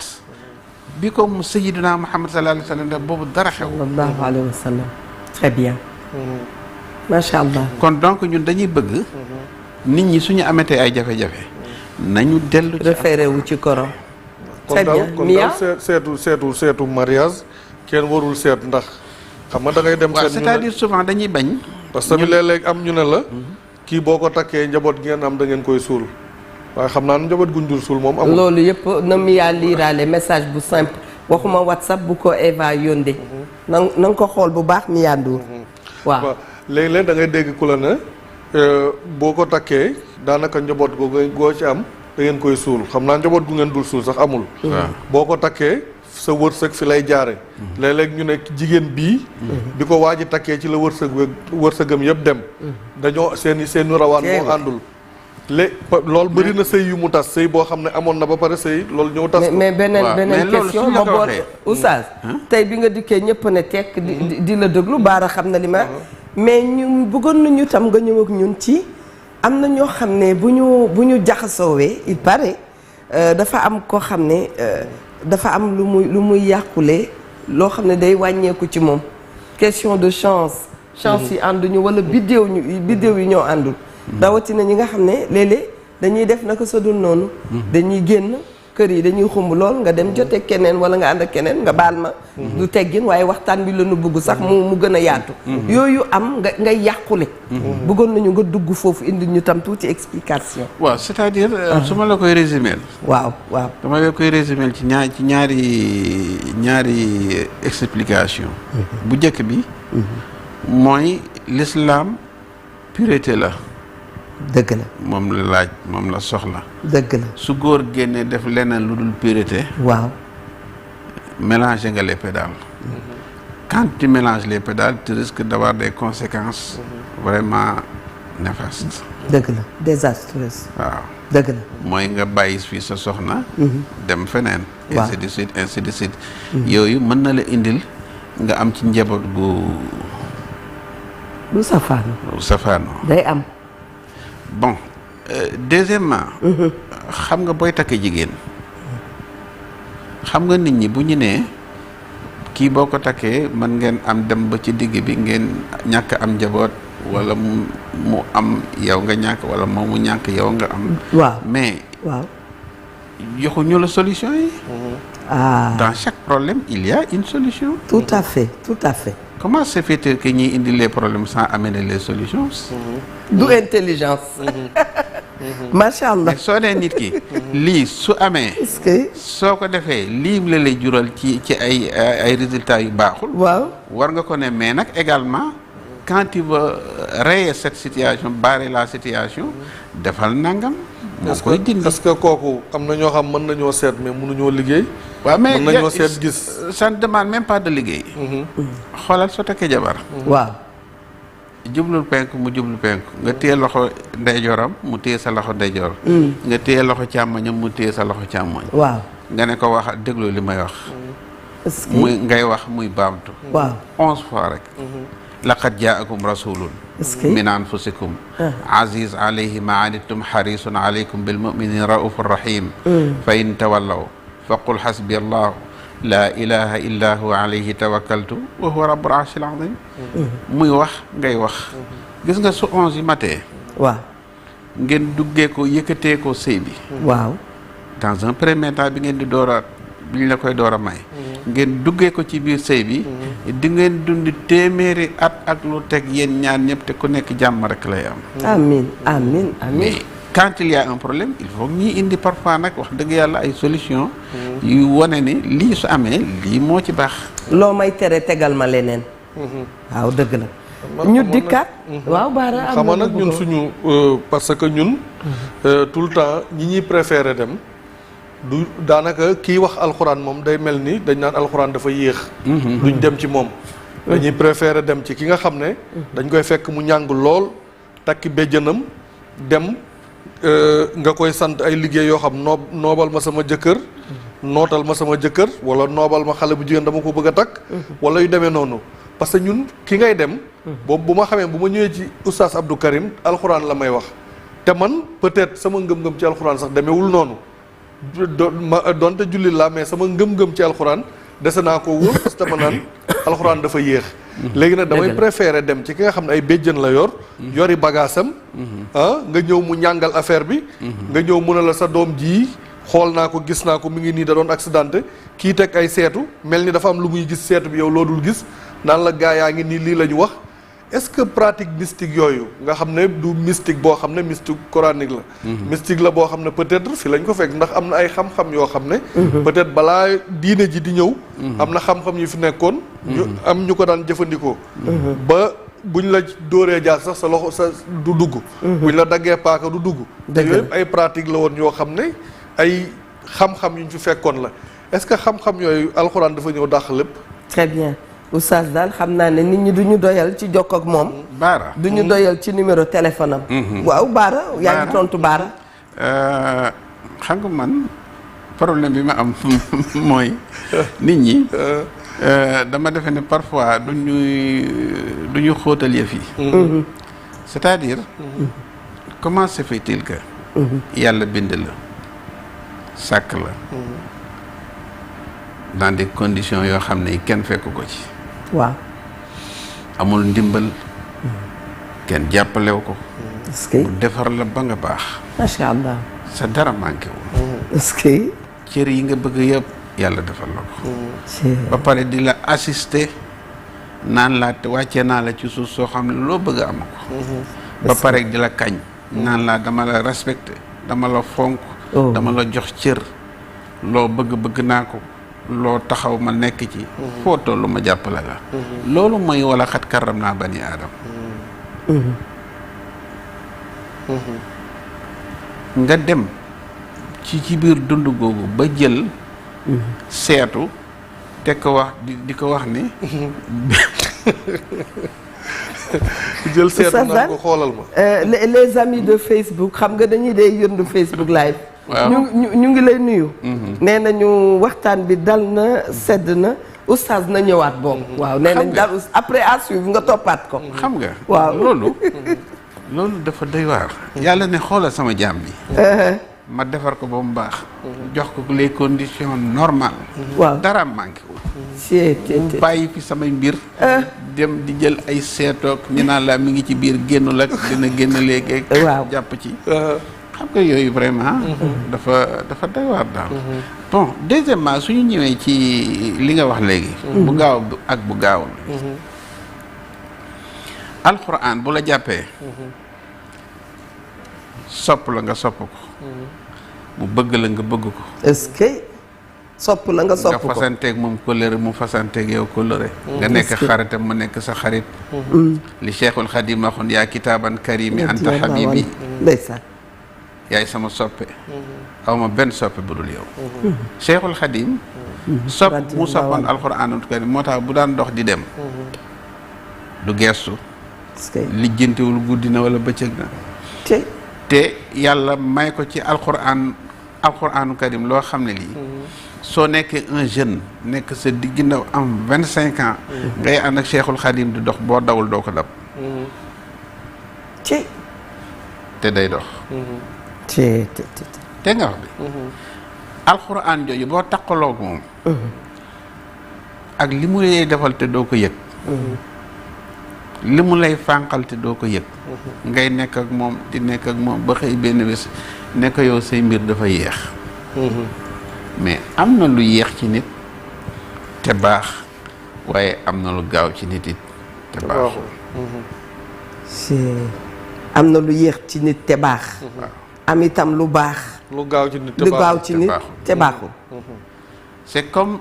bi ko mu sayyidina Muhammad sallallahu alayhi wa sallam def boobu dara xew sallallahu alayhi wa sallam très bien macha allah kon donc ñun dañuy bëgg nit ñi suñu amatee ay jafe-jafe nañu dellu ci référé wu ci Coran très bien kon Mia daal seetu mariage kenn warul seet ndax xam nga da ngay dem waaw seet ñu c'est-à-dire souvent dañuy bañ parce que tamit léeg-léeg am ñu ne la kii boo ko takkee njaboot ngeen am da ngeen koy suul waaye xam naa ne njaboot guñ dul suul moom amul loolu yëpp na Mia liiraale message bu simple waxuma WhatsApp bu ko Eva yónnee na nga ko xool bu baax Mia Ndour waaw léeg-léeg da ngay dégg ku la ne boo ko takkee daanaka njaboot goo ci am da ngeen koy suul xam naa njaboot gu ngeen dul suul sax amul boo ko takkee sa wërsëg fi lay jaare léeg-léeg ñu ne jigéen bii bi ko waa ji takkee ci la wërsëgam yëpp dem dañoo seeni rawaan moo àndul loolu bëri na sëy yu mu tas sëy boo xam ne amoon na ba pare sëy loolu ñëw tas mais beneen question ma bool oustaz tey bi nga dikkee ñëpp ne tekk di la déglu baara xam na li ma mais ñu bëggoon nañu tam nga ñëw ak ñun ci am na ñoo xam ne bu ñu jaxasoowee il paraît dafa am koo xam ne dafa am lu muy yàqule loo xam ne day wàññeeku ci moom question de chance yi ànduñu wala biddéew yi ñoo àndul rawatina ñi nga xam ne léeg-léeg dañuy def naka sa dul noonu dañuy génn kër yi dañuy xumb lool nga dem jote keneen wala nga ànd ak keneen nga baal ma du teggin waaye waxtaan bi la nu bëgg sax mu gën a yaatu yooyu am ngay yàqule bëggoon nañu nga dugg foofu indi ñu tam tuuti explication waaw c'est-à-dire su ma la koy résumer waaw dama la koy résumer ci ñaari explication bu njëkk bi mooy l'islam pureté la dëgg la moom la laaj moom la soxla dëgg la su góor génnee def leneen lu dul pureté waaw mélanger nga les pédales quand tu mélanges les pédales tu risques d'avoir des conséquences vraiment néfastes dëgg la désastreuses waaw dëgg la mooy nga bàyyi fii sa soxna dem feneen waaw ainsi de suite yooyu mën na la indil nga am ci njaboot du safaano day am bon deuxièmement xam nga booy takk jigéen xam nga nit ñi bu ñu nee kii boo ko takkee mën ngeen am dem ba ci digg bi ngeen ñàkk am njaboot wala mu am yow nga ñàkk wala moom mu ñàkk yow nga am waaw mais waaw joxuñu la solution yi dans chaque problème il y a une solution tout à fait comment se fait-il que ñuy indi les problèmes sans amener les solutions du intelligence macha allah mais soo nee nit ki lii su amee est-ce que soo ko defee lii la lay jural ci ay résultats yu baaxul waaw war nga ko ne mais nag également quand tu veux rayer cette situation barrer la situation defal nangam moo koy dindi est-ce que kooku am na ñoo xam mën nañoo seet mais mënuñoo liggéey waaw mais mën nañoo seet gis ça ne demande même pas de liggéey xoolal soo takkee jabar waaw jublul penk mu jublu penk nga téye loxo ndeyjooram mu téye sa loxo ndeyjoor nga téye loxo càmmoñam mu téye sa loxo càmmoñ waaw nga ne ko wax déglu li may wax est-ce que muy ngay wax muy baamtu waaw 11 fois rek laqad jaakum rasulun est-ce que min anfusikum aziz alayhi ma anittum harisun alaykum bil mu'minin raufur rahim fa in tawallaw faqul hasbi allahu la ilaha illa huwa alayhi tawakkaltu wa huwa rabbul arshil azim muy wax ngay wax gis nga su 11 yi matee waaw ngeen duggee ko yëkkatee ko sëy bi waaw dans un premier temps bi ngeen di door a bi ñu la koy door a may ngeen duggee ko ci biir sëy bi di ngeen dund téeméeri at ak lu teg yéen ñaan ñëpp te ku nekk jàmm rek lay am amin amin amin mais quand il y a un problème il faut ñuy indi parfois nag wax dëgg yàlla ay solution yu wane ni lii su amee lii moo ci baax loo may tere tegal ma leneen waaw dëgg la ñu dikkaat waaw baara am xam nga nag ñun suñu parce que ñun tout le temps ñi ñuy préféré dem du daanaka kii wax alxuraan moom day mel ni dañ naan alxuraan dafa yéex duñ dem ci moom dañuy préféré dem ci ki nga xam ne dañ koy fekk mu ñàng lool takki béjjënam dem nga koy sant ay liggéey yoo xam noobal ma sama jëkkër nootal ma sama jëkkër wala noobal ma xale bu jigéen dama ko bëgg a takk wala yu demee noonu parce que ñun ki ngay dem boobu bu ma xamee bu ma ñëwee ci oustaz Abdou Karim alxuraan la may wax te man peut-être sama ngëm-ngëm ci alxuraan sax demeewul noonu doonte julli laa mais sama ngëm-ngëm ci alxuraan dese naa ko wóor parce que dama naan alxuraan dafa yéex léegi nag damay préférer dem ci ki nga xam ne ay béjjën la yori bagaasam nga ñëw mu ñàngal affaire bi nga ñëw mu ne la sa doom ji xool naa ko gis naa ko mi ngi nii da doon accidenté kii teg ay seetu mel ni dafa am lu muy gis seetu bi yow loo dul gis naan la gaa yaa ngi nii lii la ñu wax est-ce que pratique mystique yooyu nga xam ne du mystique boo xam ne mystique coranique la mystique la boo xam ne peut-être fi lañ ko fekk ndax am na ay xam-xam yoo xam ne peut-être balaa diine ji di ñëw am na xam-xam yu fi nekkoon ñu am ñu ko daan jëfandikoo ba buñ la dóoree jaar sax sa loxo sa du dugg buñ la daggee paaka du dugg te yooyu ay pratique la woon yoo xam ne ay xam-xam yu ñu fi fekkoon la est-ce que xam-xam yooyu alxuraan dafa ñëw dàq lépp très bien oustaz daal xam naa ne nit ñi du ñu doyal ci jokk ak moom Baara du ñu doyal ci numéro téléphone am waaw Baara yaa ngi tontu Baara xam nga man problème bi ma am mooy nit ñi dama defe ne parfois du ñu xóotal yëf yi c'est-à-dire comment se fait-il que yàlla bind la sàkk la dans des conditions yoo xam ne kenn fekk ko ci waaw amul ndimbal kenn jàppalew ko est-ce que mu defar la ba nga baax macha allah sa dara manqué wu est-ce que cër yi nga bëgg yëpp yàlla defal la ko ba pare di la assister naan laa te wàccee naa la ci suuf soo xam ne loo bëgg am ko ba pare di la kañ naan laa dama la respecté dama la fonk dama la jox cër loo bëgg naa ko loo taxaw ma nekk ci foo tollu ma jàppale la loolu mooy wala xat karram naa bani aadam nga dem ci biir dund googu ba jël seetu te ko wax di ko wax ni jël seetu naan ko xoolal ma les amis de Facebook xam nga dañuy dee yëndu Facebook live ñu ngi lay nuyu nee nañu waxtaan bi dal na sedd na oustaz na ñëwaat boobu waaw nee nañ daal après à suivre nga toppaat ko xam nga waaw loolu dafa doy waar yàlla ne xoolal sama jaam bi ma defar ko ba mu baax jox ko les conditions normales waaw dara manqué wu mu bàyyi fi samay mbir dem di jël ay seetoog ñu naan la mi ngi ci biir génnul ak dina génn léegi waaw jàpp ci xam nga yooyu vraiment dafa doy waar daal bon deuxièmement suñu ñëwee ci li nga wax léegi bu gaaw ak bu gaawul alxuraan bu la jàppee sopp la nga sopp ko mu bëgg la nga bëgg ko est-ce que sopp la nga sopp ko nga fasanteeg moom kóllëre mu fasanteeg yow kóllëre nga nekk xaritam mu nekk sa xarit li Cheikhul Khadim waxoon yaa kitaaban karimi anta habibi ndeysaan yaay sama soppe aw ma benn soppe bu dul yow Cheikhul Khadim sopp mu soppoon alxuraanul karim moo tax bu daan dox di dem du geestu lijjantiwul guddi na wala bëccëg na te yàlla may ko ci alxuraanu karim loo xam ne lii soo nekkee un jeune nekk sa digg ndaw am 25 ans ngay ànd ak Cheikhul Khadim di dox boo dawul doo ko dab te day dox te nga wax bi alxuraan jooju boo taqaloog moom ak li mu lay defal te doo ko yëg li mu lay fànqal te doo ko yëg ngay nekk ak moom di nekk ak moom ba xëy benn bés nekk yow say mbir dafa yéex mais am na lu yéex ci nit te baax waaye am na lu gaaw ci nit it te baaxul am na lu yéex ci nit te baax am itam lu baax lu gaaw ci nit te baaxul c'est comme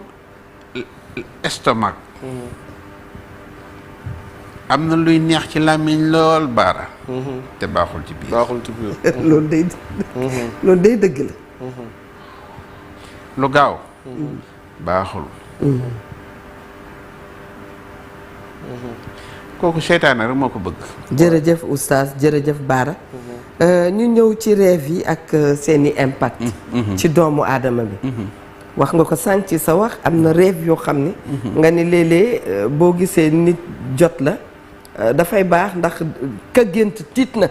estomac am na luy neex ci làmmiñ lool baara te baaxul ci biir loolu day dëgg la lu gaaw baaxul kooku seytaane rek moo ko bëgg jërëjëf oustaz jërëjëf baara ñu ñëw ci rêve yi ak seeni impact ci doomu aadama bi wax nga ko sànq ci sa wax am na rêve yoo xam ni nga ni léeg-léeg boo gisee nit jot la dafay baax ndax ka gént tiit na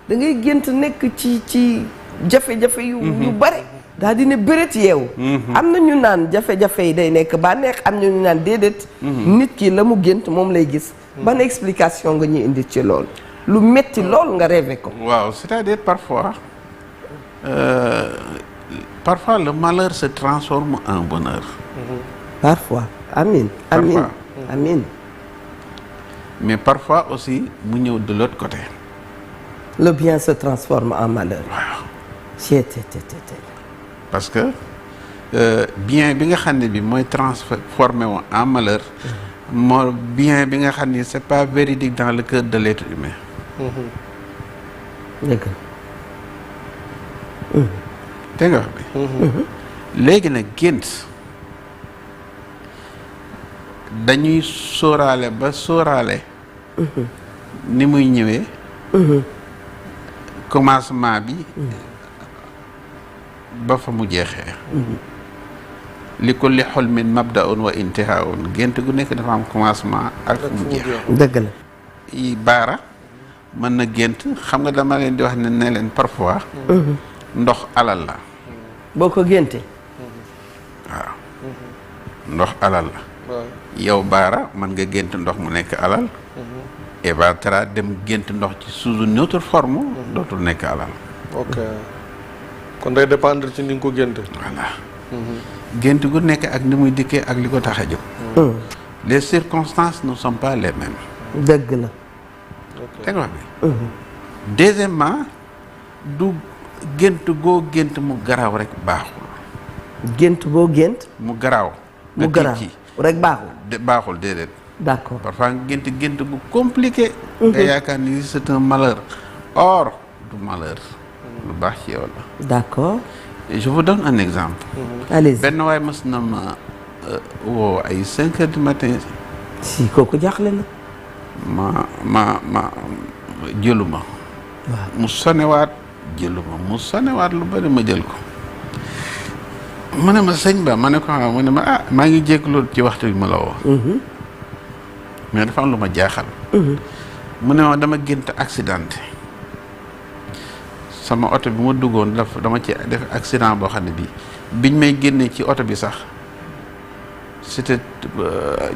da ngay gént nekk ci jafe-jafe yu bare daal di ne bëreet yeewu am na ñu naan jafe-jafe yi day nekk bànneex am na ñu naan déedéet nit ki la mu gént moom lay gis ban explication nga ñuy indi ci loolu lu metti lool nga rêvé ko waaw c'est-à-dire parfois le malheur se transforme en bonheur parfois amin mais parfois aussi mu ñëw de l'autre côté le bien se transforme en malheur waaw parce que bien bi nga xam ne bi mooy transformé wu en malheur moo bien bi nga xam ni c'est pas véridique dans le cœur de l'être humain dëgg te nga wax bi léegi nag gént dañuy sóoraale ba sóoraale ni muy ñëwee commencement bi ba fa mu jeexee li kulli hulmin mabda'un wa intihaa'un gént gu nekk dafa am commencement ak fu mu jeex dëgg la yi baara mën na gént xam nga dama leen di wax ne leen parfois ndox alal la boo ko génte waaw ndox alal la yow baara mën nga gént ndox mu nekk alal Eva Tra dem gént ndox ci sous une autre forme dootul nekk alal ok kon day dépendre ci ni nga ko génte voilà gént gu nekk ak ni muy dikkee ak li ko tax a jóg. les circonstances ne sont pas les mêmes. dëgg la. dégg nga wax bi. deuxièmement du gént goo gént mu garaaw rek baaxul. gént boo gént. mu garaaw. mu garaaw rek baaxul. baaxul déedéet. d'accord parfois gént gu compliqué. nga yaakaar ni c'est un malheur. or du malheur. lu baax ci yow la. d'accord. Et je vous donne un exemple. allez-y. benn waay mës na ma woo ay 5 heures du matin. si kooku jaaxle na. ma jëlu ma. waaw mu sonewaat jëlu ma mu sonewaat lu bari ma jël ko. mu ne ma sëñ ba ma ne ko mu ne ma maa ngi jégalu ci waxtu bi ma la woo. mais dafa am lu ma jaaxal. mu ne ma dama gént accidenté. sama oto bi ma duggoon dama ci def accident boo xam ne bii biñ may génnee ci oto bi sax c'était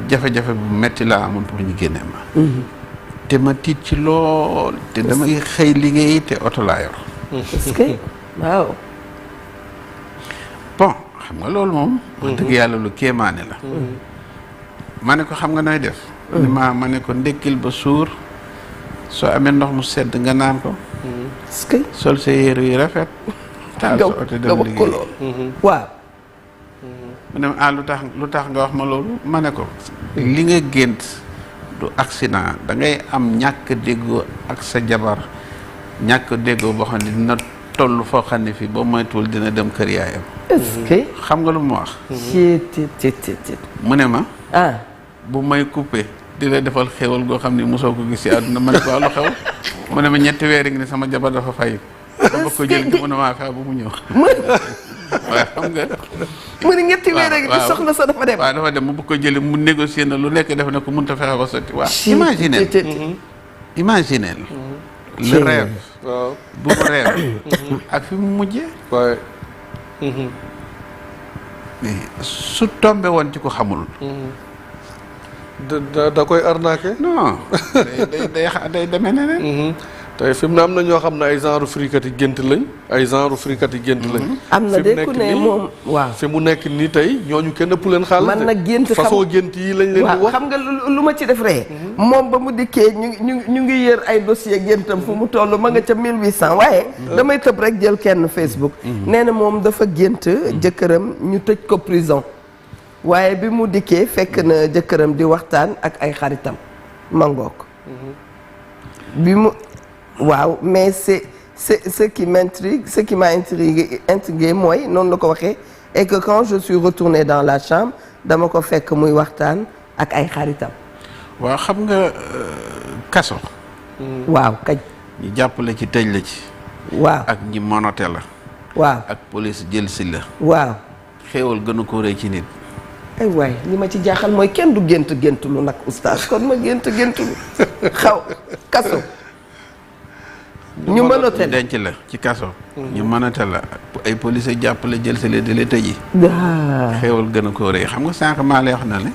jafe-jafe bu metti laa amoon pour ñu génnee ma. te ma tiit ci lool te damay xëy liggéey te oto laa yor. est-ce que waaw. bon xam nga loolu moom. wax dëgg yàlla lu kéemaane la. ma ne ko xam nga nooy def. ma ne ko ndekkil ba suur soo amee ndox mu sedd nga naan ko. est-ce que. sol sa yére yu rafet. taal sa oto dem liggéey waaw. mu ne lu tax nga wax ma loolu ma ne ko. li nga gént du accident da ngay am ñàkk déggoo ak sa jabar ñàkk déggoo boo xam ne dina toll foo xam ne fii boo moytuwul dina dem kër yaayam. est-ce que. xam nga lu mu wax. mu ne ma. bu may coupé di la defal xéwal goo xam ne mosoo ko gis ci àdduna ma ne ko lu xew. mu ne ma 3 weer ngi ne sama jabar dafa fay. ba ko jël gi mu ne maa fexe bu mu ñëw. waaye xam nga. mu ne 3 weer ngi di soxla sa dafa dem. waaw dafa dem mu bëgg ko jëli mu négocier na lu nekk def na ko mënut a fexe ba sotti. waaw imaginez le rêve. waaw bu mu rêve. ak fi mu mujjee. waaye. su tombé woon ci ko xamul. da koy arnaqué. non day demee neneen. tey fi mu ne am na ñoo xam ne ay genre frikat yi gént lañ. ay genre frikat yi gént lañ. am na de ku ne moom waaw. fi mu nekk nii tey ñooñu kenn ëpp leen xaalis. man nag gént façon gént yi lañ leen di wax. xam nga lu ma ci def ree moom ba mu dikkee ñu ngi yër ay dossier géntam fu mu toll ma nga ca 1800 waaye. damay tëb rek jël kenn Facebook. nee na moom dafa gént jëkkëram ñu tëj ko prison. waaye bi mu dikkee fekk na jëkkëram di waxtaan ak ay xaritam mangook bi mu waaw mais c'est ce qui m'intrigue ce qui m'a intrigué mooy noonu la ko waxee et que quand je suis retournée dans la chambre dama ko fekk muy waxtaan ak ay xaritam. waaw xam nga kaso. waaw kañ. ñu jàppale ci tëj la ci. waaw ak ñi monote la. waaw ak police jël si la. waaw. xéewal gënu ko rëy ci nit. ay waay li ma ci jaaxal mooy kenn du gént lu nag oustaz kon ma gént lu xaw kaso. ñu mën a teel denc la ci kaso. ñu mën a teel la ay policiers jàppale jël si leen di la tëji. xéewal gën a ko rëy xam nga sànq maa lay wax na ne.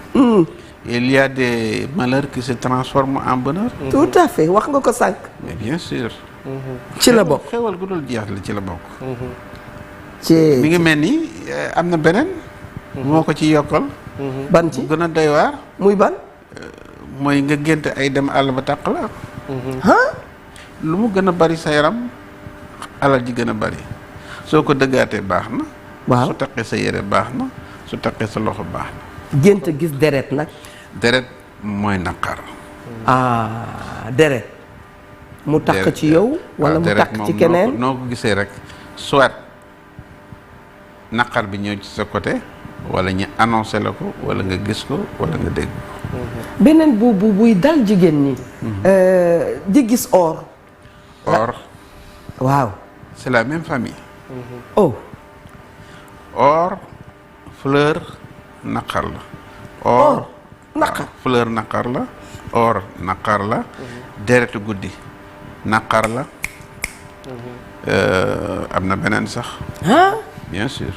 il y a des malheurs qui se transforment en bonheur. tout à fait wax nga ko sànq. mais bien sûr. ci la bokk xéewal gu dul jeex la ci la bokk. ci mi ngi mel ni am na beneen. moo ko ci yokkal. ban ci mu gën a doy waar. muy ban. mooy nga gént ay dem àll ba tàq la. lu mu gën a bari sa yaram alal ji gën a bari soo ko dëggaatee baax na. waaw su taqee sa yére baax na su taqee sa loxo baax na. gént gis deret nag. deret mooy naqar. deret. mu taq ci yow. wala mu taq ci keneen noo ko gisee rek soit naqar bi ñëw ci sa côté wala ñu annoncé la ko wala nga gis ko wala nga dégg ko. beneen buy dal jigéen ñi. di gis or. or. waaw. c'est la même famille. oh. or fleur naqar la. or naqar fleur naqar la. or naqar la. deretu guddi naqar la. am na beneen sax. bien sûr.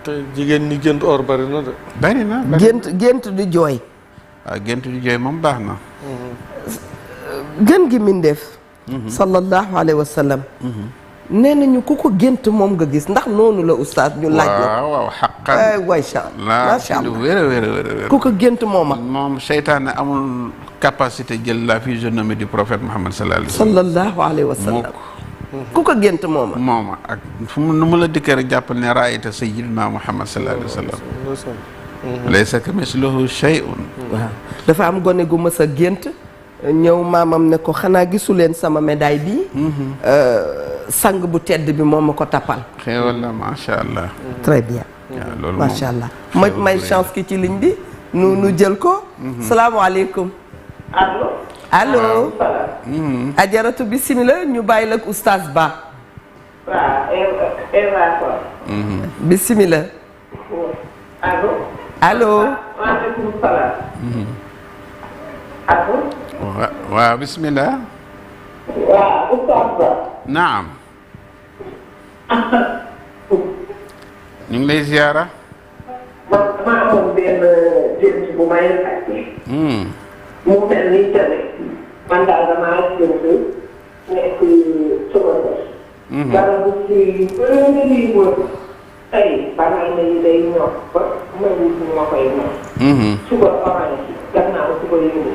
te jigéen ñi gént or bari na de. bari na gént di jooy. waaw gént di jooy moom baax na. gën gi mindeef. sallallahu alayhi wa sallam. nee nañu ku ko gént moom nga gis ndax noonu la oustaz ñu laaj la. waaw xaqan. waay macha allah lu wér. ku ko gént mooma. moom seytaane amul capacité jël la physionomie du prophète Muhammad sallallahu alayhi wa sallam. ku ko gént mooma. mooma ak fu mu nu mu la dikkee rek jàppal ne raayta sayyidina Muhammad sallallahu alayhi wa sallam. laysa kamislihi shay'un. waaw dafa am gone gu mës a gént ñëw maamam ne ko xanaa gisu leen sama médaille bi. sang bu tedd bi moom ma ko tappal. xéewal la macha allah. très bien. waaw loolu macha allah may chance ki ci ligne bi. nu jël ko. salaamaaleykum. allo. ajaratu bisimilah ñu bàyyi la ak oustaz Ba. waaw Eva Sow. bisimilah. allo. allo. maaleykum salaam. allo. waaw bisimilah. waaw oustaz Ba. naam. ñu ngi lay ziara. man damaa amoon benn gént bu may fàtte. mu mel ni tene. man daal damaa gént nekk sama kër. garabu si bëri wër. tey banaana yi day ñor ba mel ni ma koy ñor. suba orange gannaaw suba yëngu.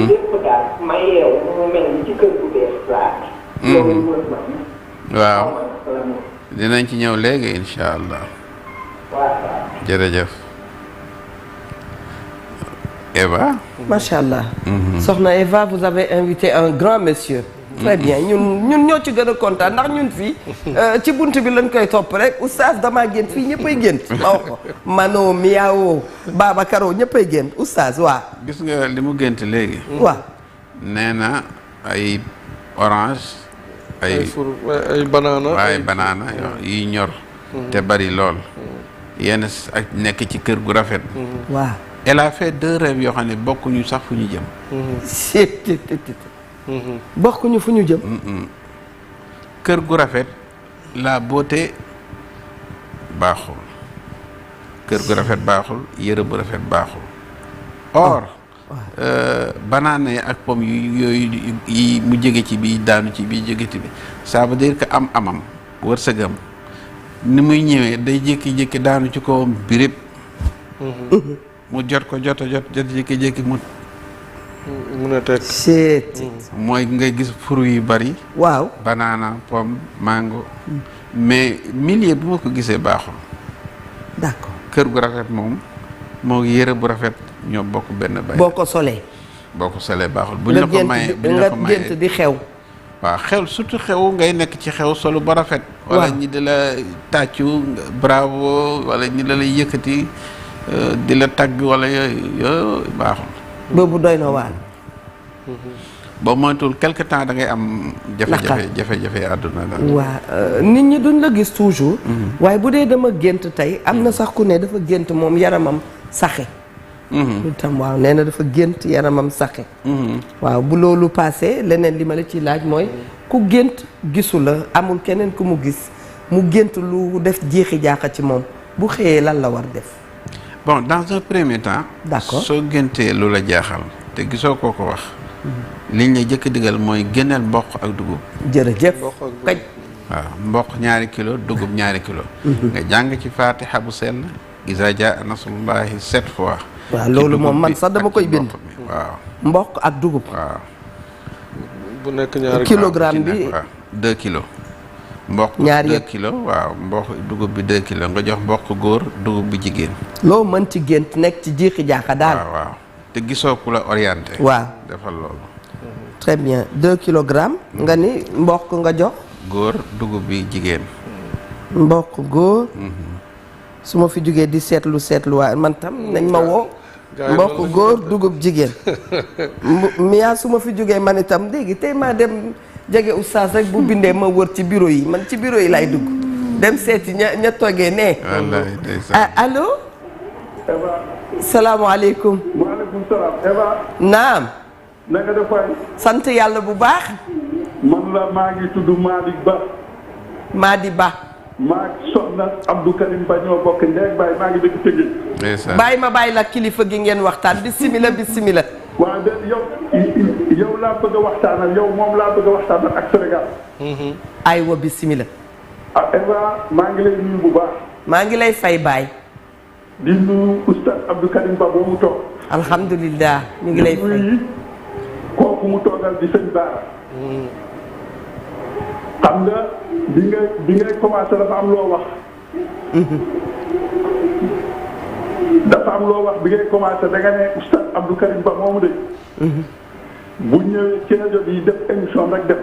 lépp daal ma yeewu mu mel ni ci kër bu bees laa. loolu wër ma. waaw dinañ ci ñëw léegi incha allah. jërëjëf Eva. macha allah. soxna Eva vous avez invité un grand monsieur. très bien ñun ñoo ci gën a kontaan ndax ñun fii ci bunt bi lañ koy topp rek oustaz damaa gént fii ñëppay gént ma wax ko Mano Miao Babakaro ñëppay gént oustaz waa. gis nga li mu gént léegi. waaw nee na ay orange. ay banaana yi ñor. te bari lool. yenn ak nekk ci kër gu rafet. waaw. elle a fait 2 rêves yoo xam ne bokkuñu sax fu ñu jëm. bokkuñu fu ñu jëm. kër gu rafet la beauté baaxul. kër gu rafet baaxul yëre bu rafet baaxul. or. banaana yi ak pomme yooyu yi mu jóge ci bii daanu ci bii jóge ci bi ça veut dire que amam wërsëgam ni muy ñëwee day jékki-jékki daanu ci kawam birib mu jot jékki-jékki mu ne teg mooy ngay gis fruits yu bari. waaw banaana pomme mango. mais milieu bi ma ko gisee baaxul. d'accord kër gu rafet moom moo yëre bu rafet ñoo bokk benn bay. boo ko solee baaxul. buñ la ko mayee nga gént di xew. waaw xew surtout xew ngay nekk ci xew solo ba rafet. wala ñi di la tàccu bravo wala ñi la lay yëkkati di la tagg wala yooyu baaxul. boobu doy na waar. boo moytuwul quelque temps da ngay am. jafe-jafe àdduna la. waaw nit ñi duñ la gis toujours. waaye bu dee dama gént tey am na sax ku ne dafa gént moom yaramam saxe. itam waaw nee na dafa gént yaramam saxe. waaw bu loolu passé leneen li ma la ciy laaj mooy ku gént gisu la amul keneen ku mu gis mu gént lu def jeexi jaaxa ci moom bu xëyee lan la war def. bon dans un premier temps. d'accord soo géntee lu la jaaxal te gisoo koo ko wax. liñ la jëkk digal mooy génneel mboq ak dugub. jërëjëf kaj. waaw mboq 2 kilos dugub 2 kilos. nga jàng ci Fatiha bu sell. Iza jaa nasrullahi 7 fois. waaw loolu moom man sax dama koy bind. waaw mboq ak dugub. waaw. bu nekk 2 kilogramme bi 2 kilos. mboq 2 kilos waaw mboq dugub bi 2 kilos nga jox mboq góor dugub bi jigéen. loo mën ci gént nekk ci jiixi jaaxa daal. waaw te gisoo ku la orienté. waaw defal loolu. très bien 2 kilogrammes. nga ni mboq nga jox. góor dugub bi jigéen. mboq góor. su ma fi jógee di seetlu waaye man tam nañ ma woo. mboq góor dugub jigéen. miyaa su ma fi jógee man itam léegi tey maa dem jege oustaz rek bu bindee ma wër ci bureau yi man ci bureau yi laay dugg. dem seeti ña toogee ne. wallaay ndeysaan. allo. salaamaaleykum. maaleykum salaam Eva. naam. na nga def waay. sant yàlla bu baax. man la maa ngi tudd Malick Ba. Madi Ba. maa soxna Abdou Karim Ba ñoo bokk ndeeg baay maa ngi dëkk Tëngéej. ndeysaan. bàyyi ma bàyyi la kilifa gi ngeen waxtaan bismillah bismillah. waaw de yow yow laa bëgg a waxtaanal yow moom laa bëgg a waxtaanal ak Sénégal. aywa bismillah. ah Eva maa ngi lay nuyu bu baax. maa ngi lay fay baay. di nuyu oustaz Abdou Karim Ba boo mu toog. alhamdulilah ñu ngi lay fay. nuyu kooku mu toogal di sëñ Baara. xam nga bi ngay commencé dafa am loo wax. dafa am loo wax bi ngay commencé da nga ne oustaz Abdou Karim Ba moomu de. bu ñëwee ci rajo bi def émission rek def.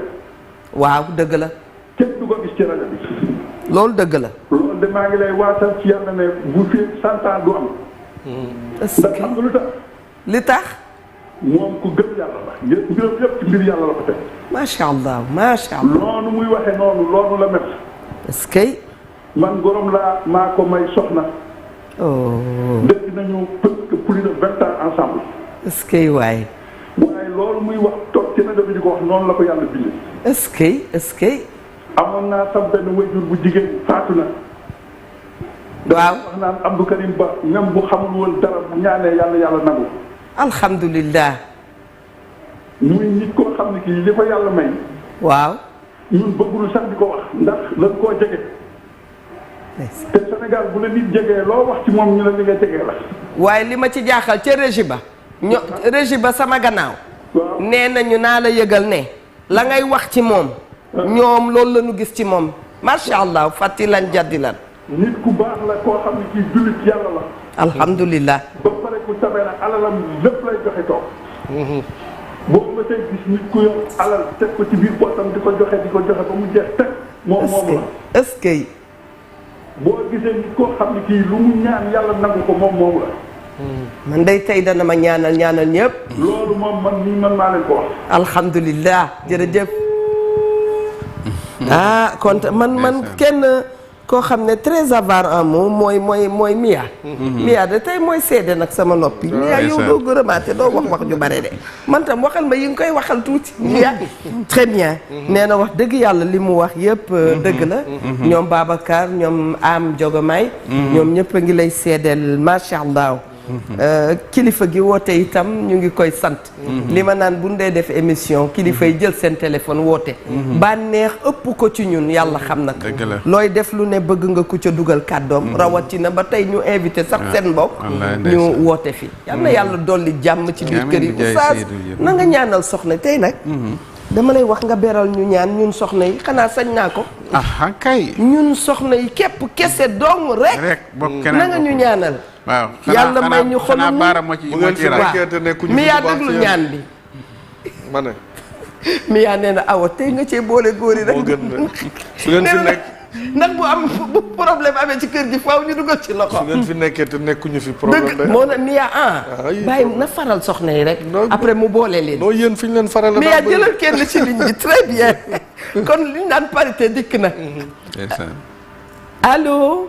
waaw dëgg la. kenn du ko gis ci rajo bi. loolu dëgg la. loolu de maa ngi lay waatal ci yàlla ne bu fi 100 ans du am. est-ce ndax que xam nga lu tax. li tax. moom ku gëm yàlla la mbiram yëpp ci mbir yàlla la ko teg. macha allah macha allah. noonu muy waxee noonu loolu la mel. est-ce que. man gorom laa maa ko may soxna. oh. dëkk nañu presque plus de 20 ans ensemble. est-ce que waaye. waaye loolu muy wax toog ci rajo bi di ko wax noonu la ko yàlla bindee. est-ce que est-ce que. amoon naa sam benn wayjur bu jigéen faatu na. waaw wax naan Abdou Karim Ba même bu xamul woon dara bu ñaanee yàlla nangu. alhamdulilah. muy nit koo xam ne kii li ko yàlla may. waaw. ñun bëggul sax di ko wax ndax lan koo jege. te Sénégal bu la nit jegee loo wax ci moom ñu la li nga jegee la. waaye li ma ci jaaxal ca régie ba. régie ba sama gannaaw. waaw nee nañu naa la yëgal ne. la ngay wax ci moom. ñoom loolu la ñu gis ci moom. macha allah fàtti lan jaddi lan. nit ku baax la koo xam ne kii jullit yàlla la. alhamdulilah. ba pare ku tabee la alalam lépp lay joxe toog. boobu nga tey gis nit ku yor alal teg ko ci biir poosam di ko joxe ba mu jeex teg. moom la est-ce que. boo gisee nit koo xam ne kii lu mu ñaan yàlla nangu ko moom la. man day tey dana ma ñaanal ñëpp. loolu moom man maa leen ko wax. alhamdulilah jërëjëf. ah kon man kenn koo xam ne très avare en mots mooy Mia. Mia de tey mooy seede nag sama noppi. Mia yow doo gërëmaate doo wax ju bare de. man tam waxal ma yi nga koy waxal tuuti. Mia très bien. nee na wax dëgg yàlla li mu wax yëpp dëgg la. ñoom Babacar ñoom Am Jogomay. ñoom ñëpp a ngi lay seedeel macha allah. kilifa gi woote itam ñu ngi koy sant. li ma naan bu ñu dee def émission kilifa yi jël seen téléphone woote. bànneex ëpp ko ci ñun yàlla xam na ko. looy def lu ne bëgg nga ku ca dugal kàddoom. rawatina ba tey ñu invité sax seen mbokk. ñu woote fi. yal na yàlla dolli jàmm ci biir kër yi. oustaz na nga ñaanal soxna tey nag. dama lay wax nga beral ñu ñaan ñun soxna yi xanaa sañ naa ko. kay. ñun soxna yi képp kese dong rek. na nga ñu ñaanal. waaw yàlla may ñu xolu bu ngeen fi nekkee te nekkuñu mi yaa déglu ñaan bi. ma ne. mi yaa nee na awa tey nga cee boole góor yi rek. moo gën ne su ngeen fi nekk. ndax bu problème amee ci kër gi faaw ñu dugal ci loxo. su ngeen fi nekkee te nekkuñu fi problème dëgg moo na mi yaa bàyyi na faral soxna yi rek. après mu boole leen. non yéen fi ñu leen faral. mi yaa jëlal kenn ci ligne bi très bien. kon li ñu naan parité dikk na. allo.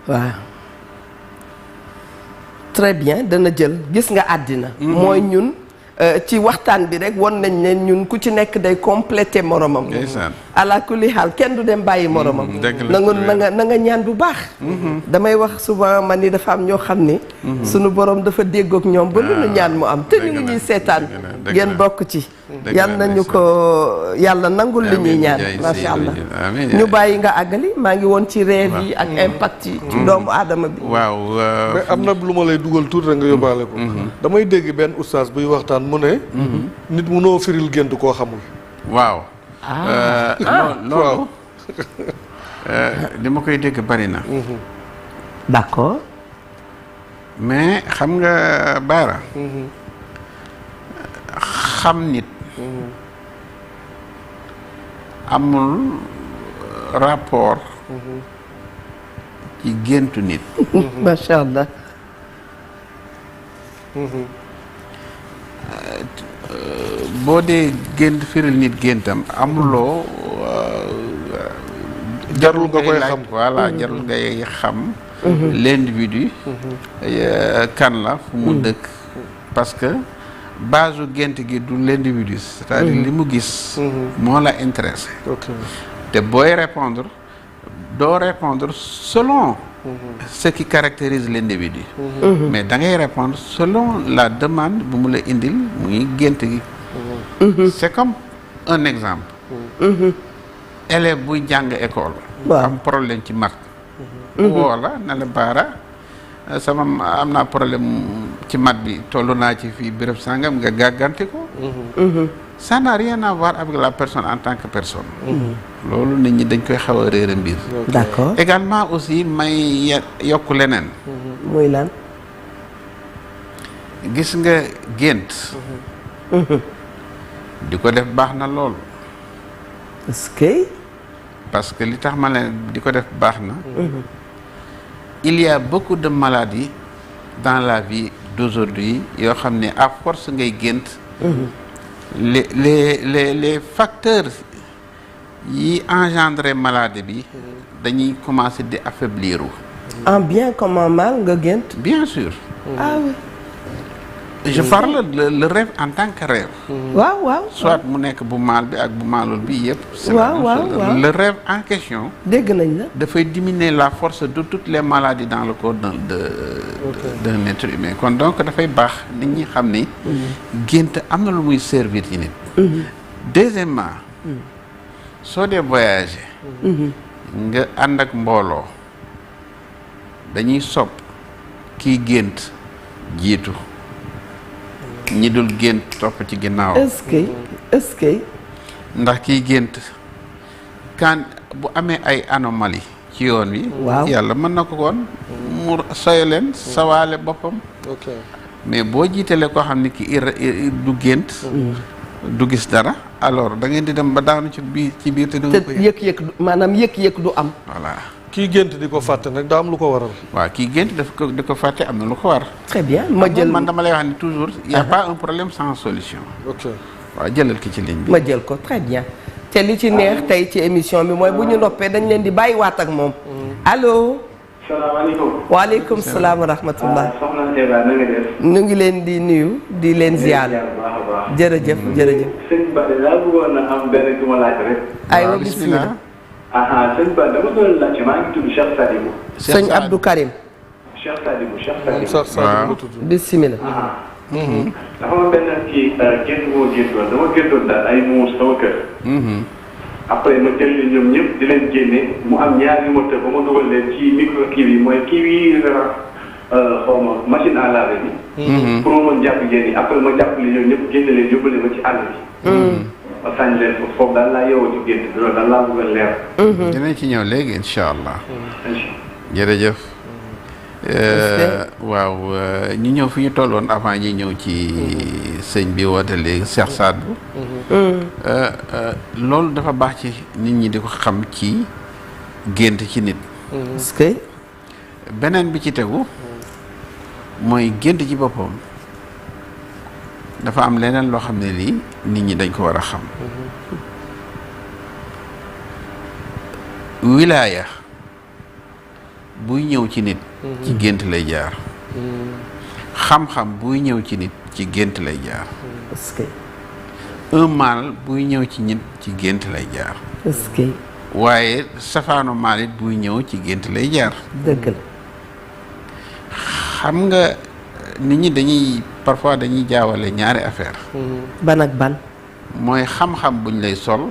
waaw. très bien dana jël gis nga àddina. mooy ñun ci waxtaan bi rek won nañ ne ñun ku ci nekk day complété moromam. ala kulli xaal kenn du dem bàyyi moromam. na nga ñaan bu baax. damay wax souvent man ni dafa am ñoo xam ni. sunu borom dafa déggoog ñoom ba lu nu ñaan mu am te ñu ngi ñuy seetaan. ngeen bokk ci. yal nañu ko yàlla nangul li ñuy ñaan. macha allah ñu bàyyi nga àggali maa ngi woon ci rêve yi ak impact yi. ci doomu aadama bi. waaw mais am na lu ma lay dugal tuuti rek nga yóbbaale ko. damay dégg benn oustaz buy waxtaan mu ne. nit munoo firil gént koo xamul. waaw. loolu. li ma koy dégg bari na. d'accord. mais xam nga Baara. xam nit. amul rapport. ci géntu nit. macha allah. boo dee gént firil nit géntam amuloo. jarul nga koy xam voilà jarul ngay xam. l'individu. kan la fu mu dëkk. parce que base u gént gi du l'individu c'est-à-dire li mu gis. moo la intéressé. te booy répondre doo répondre selon ce qui caractérise l'individu. Mais da ngay répondre selon la demande bu mu la indil muy gént gi. C'est comme un exemple. élève buy jàng école. am problème ci maths. woo la ne la Baara sama am naa problème ci maths bi tollu naa ci fii béréb sangam nga gàggante ko. Ça n'a rien à voir avec la personne en tant que personne. loolu nit ñi dañ koy xaw a réer mbir. D'accord. également aussi may yokk leneen. muy lan. gis nga gént. di ko def baax na lool. est-ce que. parce que li tax ma leen di ko def baax na. il y a beaucoup de maladies dans la vie d'aujourd'hui yoo xam ne à force ngay gént. les facteurs yi engendré maladie bi dañuy commencer di affaiblir. en bien comme en mal nga gént. bien sûr. ah oui. je parle le rêve en tant que rêve. waaw. soit mu nekk bu mal bi ak bu malul bi yëpp. c'est waaw. le rêve en question. dégg nañ la. dafay diminuer la force de toutes les maladies dans le corps d'un être humain kon donc dafay baax nit ñi xam ni. gént am na lu muy servir ci nit. deuxièmement soo dee voyager. nga ànd ak mbooloo dañuy sopp kiy gént jiitu. ñi dul gént topp ci ginnaaw. est-ce que. ndax kiy gént kan bu amee ay anomalie ci yoon wi. waaw yàlla mën na ko woon mu soyo leen sawaale boppam. ok mais boo jiitalee koo xam ne ki du gént. du gis dara alors da ngeen di dem ba daanu ci biir te du nga ko yëg-yëg maanaam yëg-yëg du am. voilà. kii gént di ko fàtte nag daa am lu ko waral. waaw kii gént di ko fàtte am na lu ko war. très bien ma jël man dama lay wax ni toujours y a pas un problème sans solution. ok waaw jëlal ki ci ligne bi. ma jël ko très bien te li ci neex tey ci émission bi mooy bu ñu noppee dañ leen di bàyyiwaat ak moom. allo. salaamaaleykum. waaleykum salaam wa rahmatullah. soxna Eva na nga def. ñu ngi leen di nuyu di leen ziar. jërëjëf. sëñ Bade laa bëggoon a am benn du ma laaj rek. aywa bismillah. sëñ Bade dama doon laajte maa ngi tudd Cheikh Sadibou. sëñ Abdou Karim. Cheikh Sadibou. moom sax Sadibou la tudd. bismillah. dafa ma benn kii gént moo géntoon dama géntoon daal ay muus sama kër. après ma jël leen ñoom ñëpp di leen génne mu am ñaari moteur ba ma dugal leen ci micro kii bi mooy kii bi xaw ma machine à laver bi. pour ma mën jàpp génn yi après ma jàppale ñoom ñëpp génne leen yóbbale ma ci àll bi. ma sànni leen foofu daal laa yeewoo ci gént bi loolu daal laa bëgg a leer. dinañ ci ñëw léegi incha allah. jërëjëf. waaw ñu ñëw fi ñu tolloon avant ñi ñëw ci sëñ bi woote léegi Cheikh Sadbou. loolu dafa baax ci nit ñi di ko xam ci gént ci nit. est-ce que. beneen bi ci tegu mooy gént ci boppam dafa am leneen loo xam ne lii nit ñi dañ ko war a xam. wilaaya buy ñëw ci nit. ci gént lay jaar. xam-xam buy ñëw ci nit ci gént lay jaar. est-ce que. un mal buy ñëw ci nit ci gént lay jaar. est-ce que. waaye safaanu mal it buy ñëw ci gént lay jaar. dëgg la. xam nga nit ñi dañuy parfois dañuy jaawale ñaari affaire ban ak ban. mooy xam-xam buñ lay sol.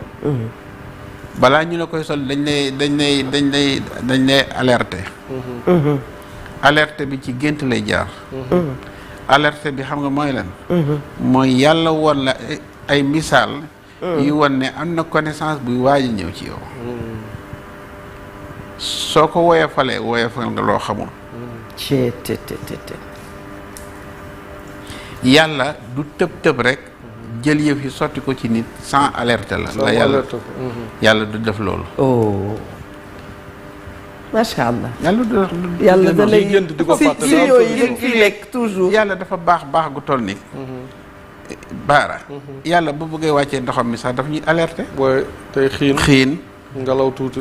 balaa ñu la koy sol dañ lay alerter. alerte bi ci gént lay jaar. alerte bi xam nga mooy lan. mooy yàlla woon la ay misaal. yu woon ne am na connaissance buy waaj a ñëw ci yow. soo ko woyofalee woyofal nga loo xamul. te. yàlla du tëb rek jël yëf yi sotti ko ci nit sans alerte la yàlla du def loolu. oh macha allah. yàlla da lay gént di ko fàttali si yooyu dañ ciy lekk toujours. yàlla dafa baax gu toll ni baara. yàlla bu bëggee wàccee ndoxam mi sax daf ñuy alerter. booy tey xiin. ngelaw tuuti.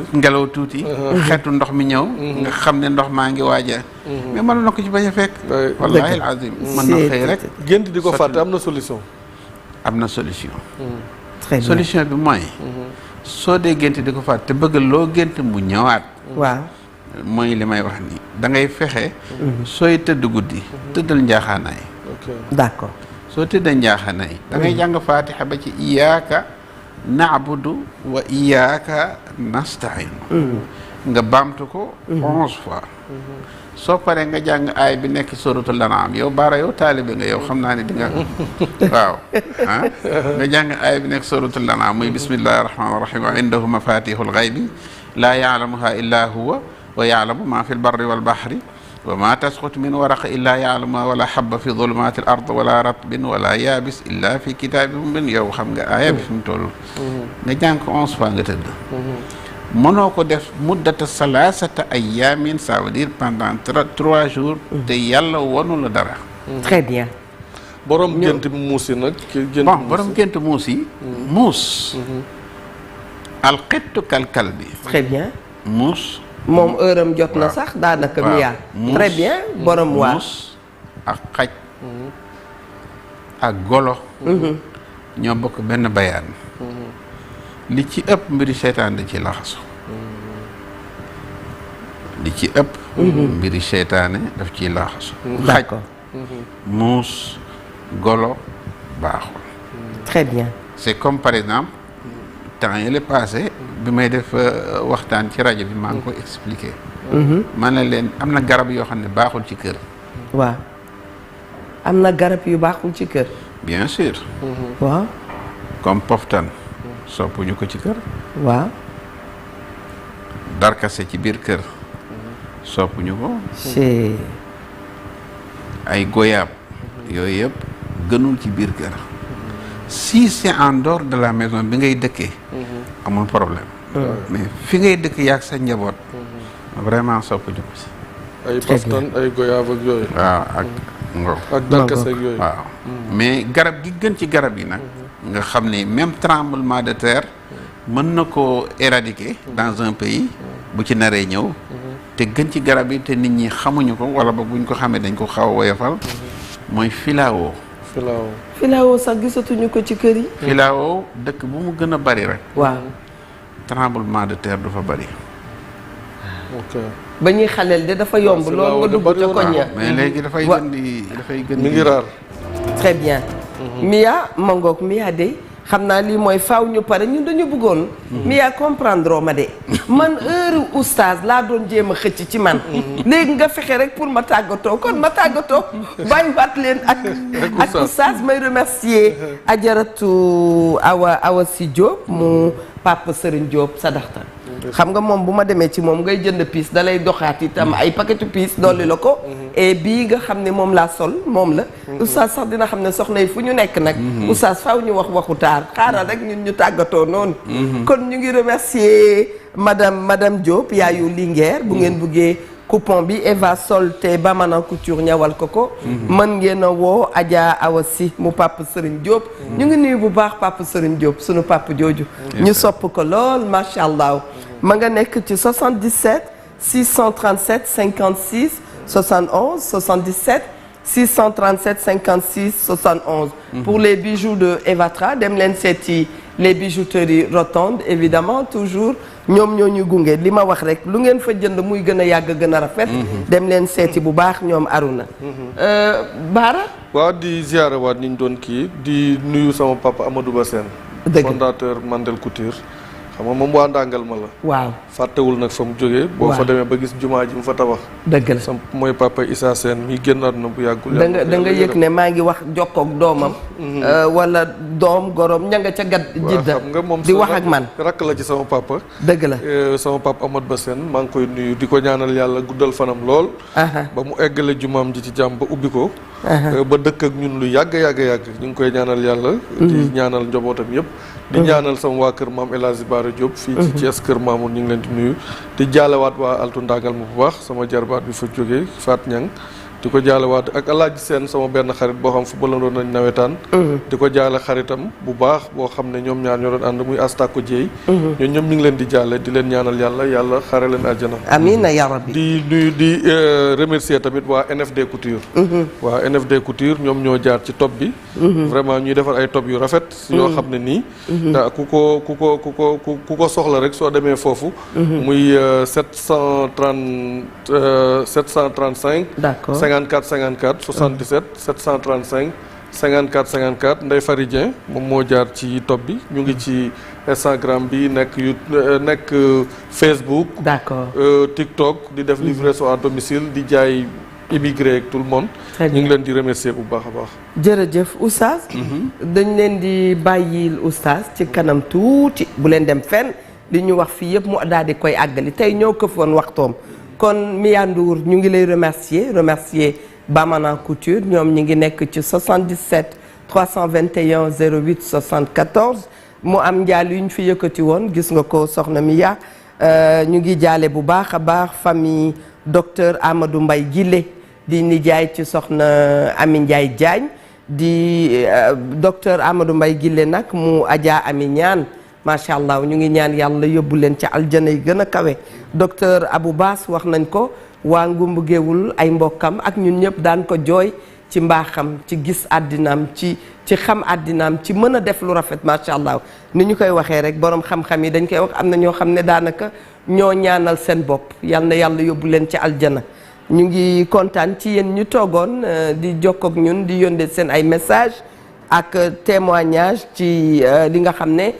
xeetu ndox mi ñëw. nga xam ne ndox maa ngi waaja. mais mën na ko ci bañ a fekk. wallaahi alazim mën na xëy rek. gént di ko fàtte am na solution. am na solution. très bien solution bi mooy. soo dee gént di ko fàtte te bëgg loo gént mu ñëwaat. waaw. mooy li may wax nii da ngay fexe sooy tëdd guddi tëddal njaaxaanaay d'accord soo tëddee njaaxaanaay da ngay jàng fatiha ba ci iyyaka na'budu wa iyyaka nasta'in nga baamtu ko 11 fois soo paree nga jàng aay bi nekk suratul an'am yow baara yow taalibe nga yow xam naa ne di nga waaw nga jàng aay bi nekk suratul an'am muy bismillahi rahmaani rahim wa indahu mafatihul ghaybi laa ya'lamuha illa huwa wa ya'lamu ma fi lbarri walbahri wa ma tasqutu min waraq illa ya'lamuha wala habba fi dhulumati al ard wala ratbin wala yabis illa fi kitabin mubin yow xam nga aaya bi fi mu toll nga jàng ko 11 fois nga tëdd mënoo ko def muddata salasata ayamin ça veut dire pendant 3 jours te yàlla wonu la dara très bien borom gént muus yi nag bon borom gént muus yi muus alxittu kalkal bi très bien muus moom heure am jot na sax daanaka miyaa très bien borom waa muus ak xaj ak golo ñoo bokk benn bayaan li ci ëpp mbiri seytaan da ci laxasu li ci ëpp mbiri seytaane daf ciy laxasu xaj muus golo baaxul très bien c'est comme par exemple temps yële passé bi may def waxtaan ci rajo bi maa ngi koy expliquer man ne leen am na garab yoo xam ne baaxul ci kër waaw am na garab yu baaxul ci kër bien sûr waaw comme poftan soppuñu ko ci kër waaw darkase ci biir kër soppuñu ko c'est ay goyaab yooyu yëpp gënul ci biir kër si c'est en dehors de la maison bi ngay dëkkee amul problème mais fi ngay dëkk yaag sa njaboot vraiment soppuñu ko si ay paftan ay goyaab ak yooyu waaw ak ngo ak darkase ak yooyu waaw mais garab gi gën ci garab yi nag nga xam ne même tremblement de terre mën na koo éradiquer dans un pays bu ci naree ñëw te gën ci garab yi te nit ñi xamuñu ko wala ba buñ ko xamee dañ ko xaw a woyofal mooy filao filao sax gisatuñu ko ci kër yi filao dëkk bu mu gën a bari rek waaw tremblement de terre du fa bari ba ñuy xaleel de dafa yomb loolu nga dugg ca koñ ya mais léegi dafay gën di dafay gën mi ngi raar très bien Mia mangoog Mia de xam naa lii mooy faaw ñu pare ñun dañu bëggoon Mia comprendre ma de man heure oustaz laa doon jéem a xëcc ci man léegi nga fexe rek pour ma tàggatoo kon ma tàggatoo bañ baat leen ak oustaz may remercier ajaratu Awa Si Diop mu Papa Serigne Diop Sadaxta xam nga moom bu ma demee ci moom ngay jënd piis da lay doxaat itam ay paquetu piis dolli la ko et bii nga xam ne moom laa sol moom la oustaz sax dina xam ne soxna yi fu ñu nekk nag oustaz faaw ñu wax waxu taar xaaral rek ñun ñu tàggatoo noonu kon ñu ngi remercier madame Diop yaayu Linguère bu ngeen buggee coupon bi Eva Sol te Bamana Couture ñawal ko mën ngeen a woo Adja Awa Si mu Papa Serigne Diop ñu ngi nuyu bu baax Papa Serigne Diop sunu papa jooju ñu sopp ko lool macha allah ma nga nekk ci 77 637 56 71 77 637 56 71 pour les bijoux de Evatra dem leen seeti les bijouteries Rotonde évidemment toujours ñoom ñoo ñu gunge li ma wax rek lu ngeen fa jënd muy gën a yàgg gën a rafet dem leen seeti bu baax ñoom Aruna Baara waaw di ziyaara waat ni ñu doon kii di nuyu sama papa Amadou Bassène fondateur Mandel Couture xam nga moom waa ndàngal ma la waaw fàttewul nag fa mu jógee boo fa demee ba gis jumaa ji mu fa tabax dëgg la sam mooy papa Issa Sène mi génn àdduna bu yàggul da nga yëg ne maa ngi wax jokkoog doomam wala doom gorom ña nga ca gat jidda xam nga moom di wax ak man rakk la ci sama papa dëgg la sama papa Amadou Bassène maa ngi koy nuyu di ko ñaanal yàlla guddal fanam lool ba mu eggale jumaam ji ci jàmm ba ubbi ko ba dëkk ak ñun lu yàgg ñu ngi koy ñaanal yàlla di ñaanal njabootam yëpp di ñaanal sama waa kër maam El Hadji Bara Diop fii ci Thiès kër Mamoun ñu ngi leen di nuyu di jaalewaat waa altu ndàngal ma bu baax sama jarbaat bi fa jógee Fat Ñang di ko jaale waat ak Alaaji Seen sama benn xarit boo xam football doon nañ nawetaan di ko jaale xaritam bu baax boo xam ne ñoom ñaar ñoo doon ànd muy Astako Dieye ñoom ñoom ñu ngi leen di jaale di leen ñaanal yàlla xare leen àjjana amiin ya rabbi. di remercier tamit waa NFD Couture waa NFD Couture ñoom ñoo jaar ci top bi vraiment ñuy defar ay top yu rafet yoo xam ne nii ku ko soxla rek soo demee foofu muy 735 d'accord 54 54 77 735 54 54 Ndeye Fary Dieng moom moo jaar ci top bi ñu ngi ci Instagram bi nekk Facebook d'accord TikTok di def livraison à domicile di jaay immigré ak tout le monde ñu ngi leen di remercier bu baax a baax jërëjëf oustaz dañ leen di bàyyil oustaz ci kanam tuuti bu leen dem fenn li ñu wax fii yëpp mu daal di koy àggali tey ñoo këfoon waxtoom kon Mia Ndour ñu ngi lay remercier Bamana Couture ñoom ñi ngi nekk ci 77 321 08 74 mu am njaal yu ñu fi yëkkati woon gis nga ko soxna Mia ñu ngi jaale bu baax a baax famille docteur Amadou Mbaye Gille di nijaay ci soxna Ami Ndiaye Diagne di docteur Amadou Mbaye Gille nag mu Adja Ami ñaan macha allah ñu ngi ñaan yàlla yóbbu leen ci aljana yi gën a kawe docteur Abou Bass wax nañ ko waa ngumbu géewul ay mbokkam ak ñun ñëpp daan ko jooy ci mbaaxam ci gis àddinaam ci xam àddinaam ci mën a def lu rafet macha allah ni ñu koy waxee rek borom xam-xam yi dañ koy wax am na ñoo xam ne daanaka ñoo ñaanal seen bopp yal na yàlla yóbbu leen ci aljana ñu ngi kontaan ci yéen ñu toogoon di jokkook ñun di yónnee seen ay message ak témoignage ci li nga xam ne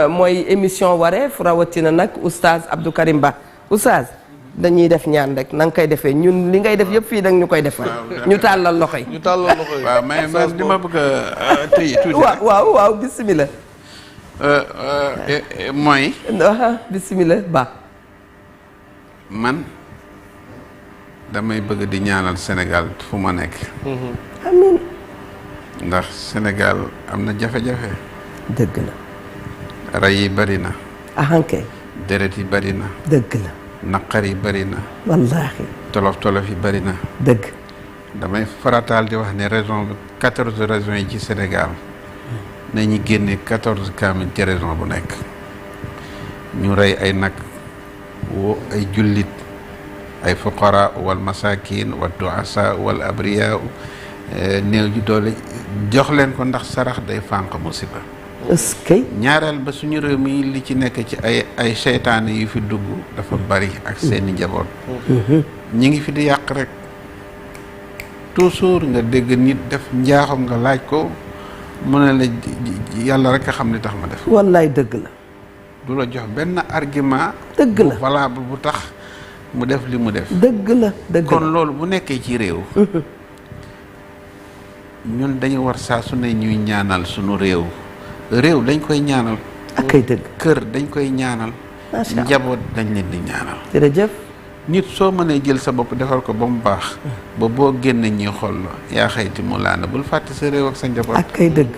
mooy émission wareef rawatina nag oustaz Abdou Karim Ba oustaz dañuy def ñaan rek na nga koy defee ñun li ngay def yëpp fii da ñu koy defal ñu tàllal loxo yi waaw mais man li ma bëgg a tëye tuuti waaw bismillah mooy bismillah Ba man damay bëgg di ñaanal Sénégal fu ma nekk amiin ndax Sénégal am na jafe-jafe dëgg la rey yi bari na ahankay deret yi bari na dëgg la naqar yi bari na wallaahi tolof yi bari na dëgg damay farataal di wax ne région 14 régions yi ci Sénégal nañu génne 14 kaamil ci région bu nekk ñu rey ay nag woo ay jullit ay fuqara wal masakin wal duasa wal abriya néew ji doole jox leen ko ndax sarax day fànq musiba eskay ñaareel ba suñu réew mi li ci nekk ci ay seytaane yu fi dugg dafa bari ak seeni njaboot ñi ngi fi di yàq rek toujours nga dégg nit def njaaxum nga laaj ko mu ne la yàlla rek a xam ni tax ma def wallaay dëgg la du la jox benn argument dëgg la valable bu tax mu def li mu def dëgg la kon loolu bu nekkee ci réew ñun dañu war saa su ne ñuy ñaanal suñu réew dañ koy ñaanal ak ay dëgg kër dañ koy ñaanal macha allah njaboot dañ leen di ñaanal jërëjëf nit soo mënee jël sa bopp defal ko ba mu baax ba boo génne ñuy xool yaa xayti mu laana bul fàtte sa réew ak sa njaboot ak ay dëgg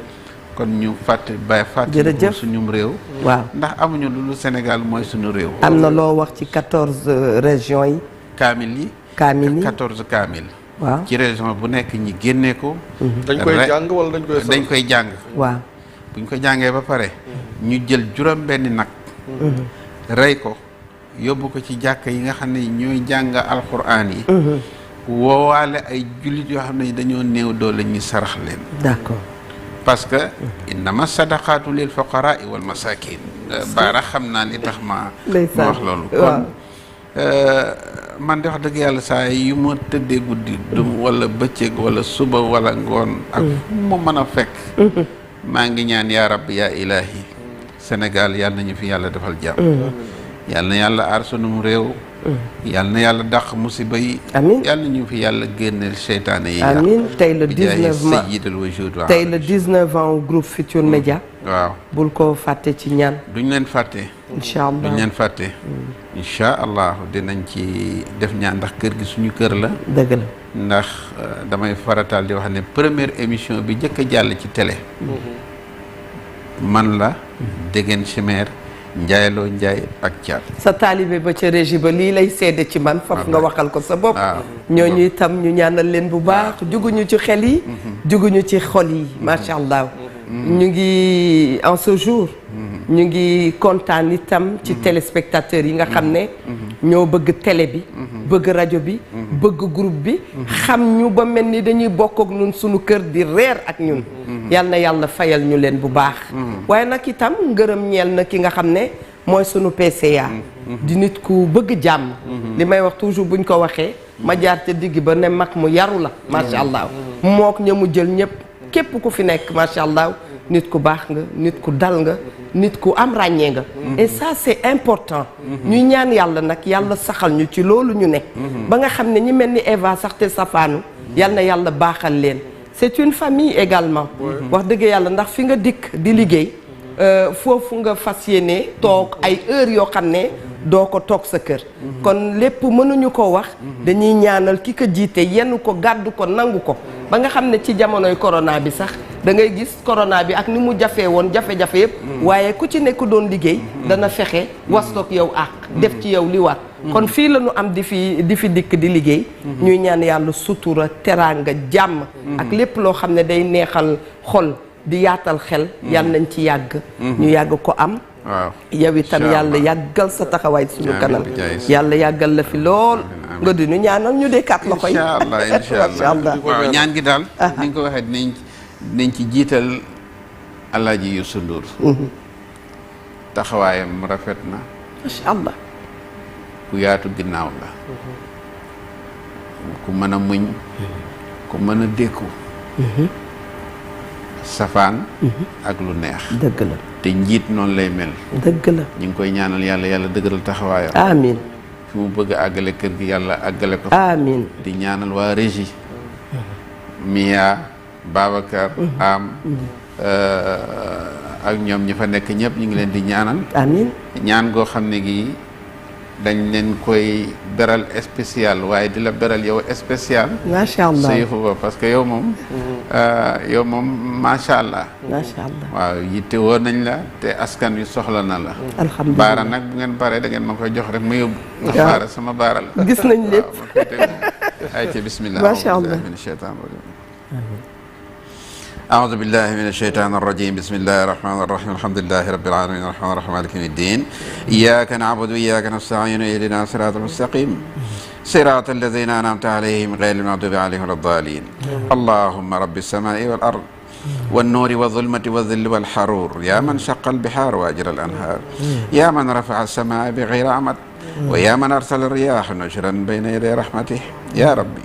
kon ñu fàtte jërëjëf suñum réew waaw ndax amuñu lu Sénégal mooy suñu réew am na loo wax ci 14 régions yi kaamil yi 14 kaamil waaw ci région bu nekk ñi génne ko dañ koy jàng wala dañ koy jàng waaw buñ ko jàngee ba pare ñu jël juróom benni nag rey ko yóbbu ko ci jàkk yi nga xam ne ñooy jàng alxuraan yi woowaale ay jullit yoo xam ne dañoo néew doole ñu sarax leen d'accord parce que innama sadaqaatu lil fuqaraa wal masakin baara xam naa li tax ma wax loolu kon man de wax dëgg yàlla saa yu ma tëddee guddi wala bëccëg wala suba wala ngoon ak fu ma mën a fekk maa ngi ñaan yaa rabbi yaa ilaahi Sénégal yàlla nañu fi yàlla defal jàmm yàlla na yàlla aar sunum réew yàlla na yàlla dàq musiba yi amiin yàlla nañu fi yàlla génneel seytaane yi amiin tey le 19 mai sayyidul wujud waaw tey le 19 ans groupe Futurs Médias waaw bul ko fàtte ci ñaan duñ leen fàtte incha allah duñ leen fàtte incha allah dinañ ci def ñaan ndax kër gi suñu kër la dëgg la ndax damay farataal di wax ne première émission bi njëkk a jàll ci télé man la Déguène Chimère Njaayloo Njaay ak Caat. sa taalibe ba ca régie ba lii lay seede ci man faf nga waxal ko sa bopp. ñooñu itam ñu ñaanal leen bu baax juguñu ci xel yi. juguñu ci xol yi macha allah. ñu ngi en ce jour. ñu ngi kontaan itam ci téléspectateurs yi nga xam ne. ñoo bëgg télé bi. bëgg rajo bi. bëgg groupe bi. xam ñu ba mel ni dañuy bokk ak ñun sunu kër di reer ak ñun. yal na yàlla fayal ñu leen bu baax. waaye nag itam ngërëm ñeel na ki nga xam ne mooy sunu PCA. di nit ku bëgg jàmm. li may wax toujours buñ ko waxee. ma jaar ca digg ba ne mag mu yaru la macha allah. mook ña mu jël ñëpp képp ku fi nekk macha allah. nit ku baax nga nit ku dal nga nit ku am ràññee nga et ça c'est important ñuy ñaan yàlla nag yàlla saxal ñu ci loolu ñu nekk ba nga xam ne ñi mel ni Eva sax te safaanu yal na yàlla baaxal leen c'est une famille également wax dëgg yàlla ndax fi nga dikk di liggéey foofu nga fas yéene toog ay heures yoo xam ne doo ko toog sa kër kon lépp mënuñu ko wax dañuy ñaanal ki ko jiite yenn ko gàddu ko nangu ko ba nga xam ne ci jamonoy corona bi sax da ngay gis corona bi ak ni mu jafee woon jafe-jafe yëpp waaye ku ci nekk doon liggéey dana fexe wastoog yow ak def ci yow li war kon fii la ñu am di fi dikk di liggéey ñuy ñaan yàlla sutura teraanga jàmm ak lépp loo xam ne day neexal xol di yaatal xel yàlla nañ ci yàgg ñu yàgg ko am waaw yow itam yàlla yàggal sa taxawaay suñu kanam yàlla yàggal la fi lool nga di ñu ñaanal ñu dekkaat loxo yi incha allah waaw ñaan gi daal ni nga ko waxee dinañ ci jiital Alaaji Youssou Ndour taxawaayam rafet na macha allah ku yaatu ginnaaw la ku mën a muñ ku mën a dékku safaan ak lu neex dëgg la te njiit noonu lay mel dëgg la ñu ngi koy ñaanal yàlla dëgëral taxawaayam amiin fi mu bëgg a àggale kër gi yàlla àggale ko amiin di ñaanal waa régie Mia Babacar am ak ñoom ñi fa nekk ñëpp ñu ngi leen di ñaanal amiin ñaan goo xam ne gi dañ leen koy beral spécial waaye di la beral yow spécial macha allah sa yëfu ba parce que yow moom macha allah macha allah waaw yitte woo nañ la te askan wi soxla na la alhamdulilah baara nag bu ngeen paree da ngeen ma koy jox rek ma yóbbu ndax baara sama baara la gis nañ lépp ay ca bismillah macha allah min asheytan rajim أعوذ بالله من الشيطان الرجيم بسم الله الرحمن الرحيم الحمد لله رب العالمين الرحمن الرحيم مالك يوم الدين إياك نعبد وإياك نستعين اهدنا الصراط المستقيم صراط الذين أنعمت عليهم غير المغضوب عليهم ولا الضالين اللهم رب السماء والأرض والنور والظلمة والذل والحرور يا من شق البحار وأجرى الأنهار يا من رفع السماء بغير عمد ويا من أرسل الرياح نشرا بين يدي رحمته يا ربي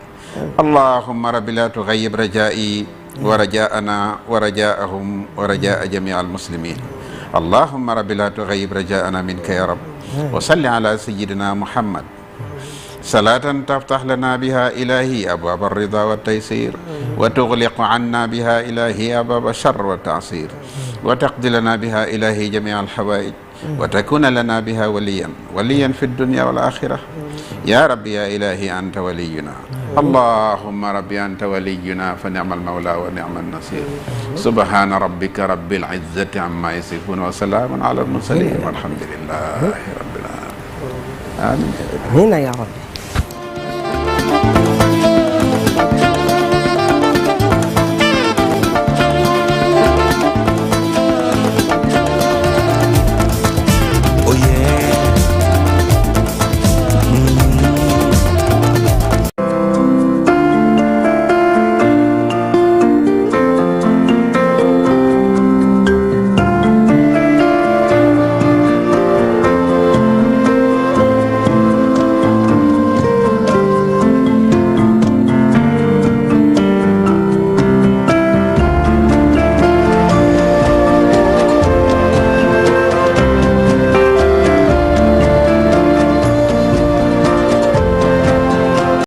اللهم رب لا تغيب رجائي ورجاءنا ورجاءهم ورجاء جميع المسلمين اللهم رب لا تغيب رجاءنا منك يا رب وصل على سيدنا محمد صلاة تفتح لنا بها إلهي أبواب الرضا والتيسير وتغلق عنا بها إلهي أبواب الشر والتعسير وتقضي لنا بها إلهي جميع الحوائج وتكون لنا بها وليا في الدنيا والآخرة يا رب يا إلهي أنت ولينا اللهم ربي أنت ولينا فنعم المولى ونعم النصير سبحان ربك رب العزة عما يصفون وسلام على المرسلين والحمد لله رب العالمين آمين آمين يا رب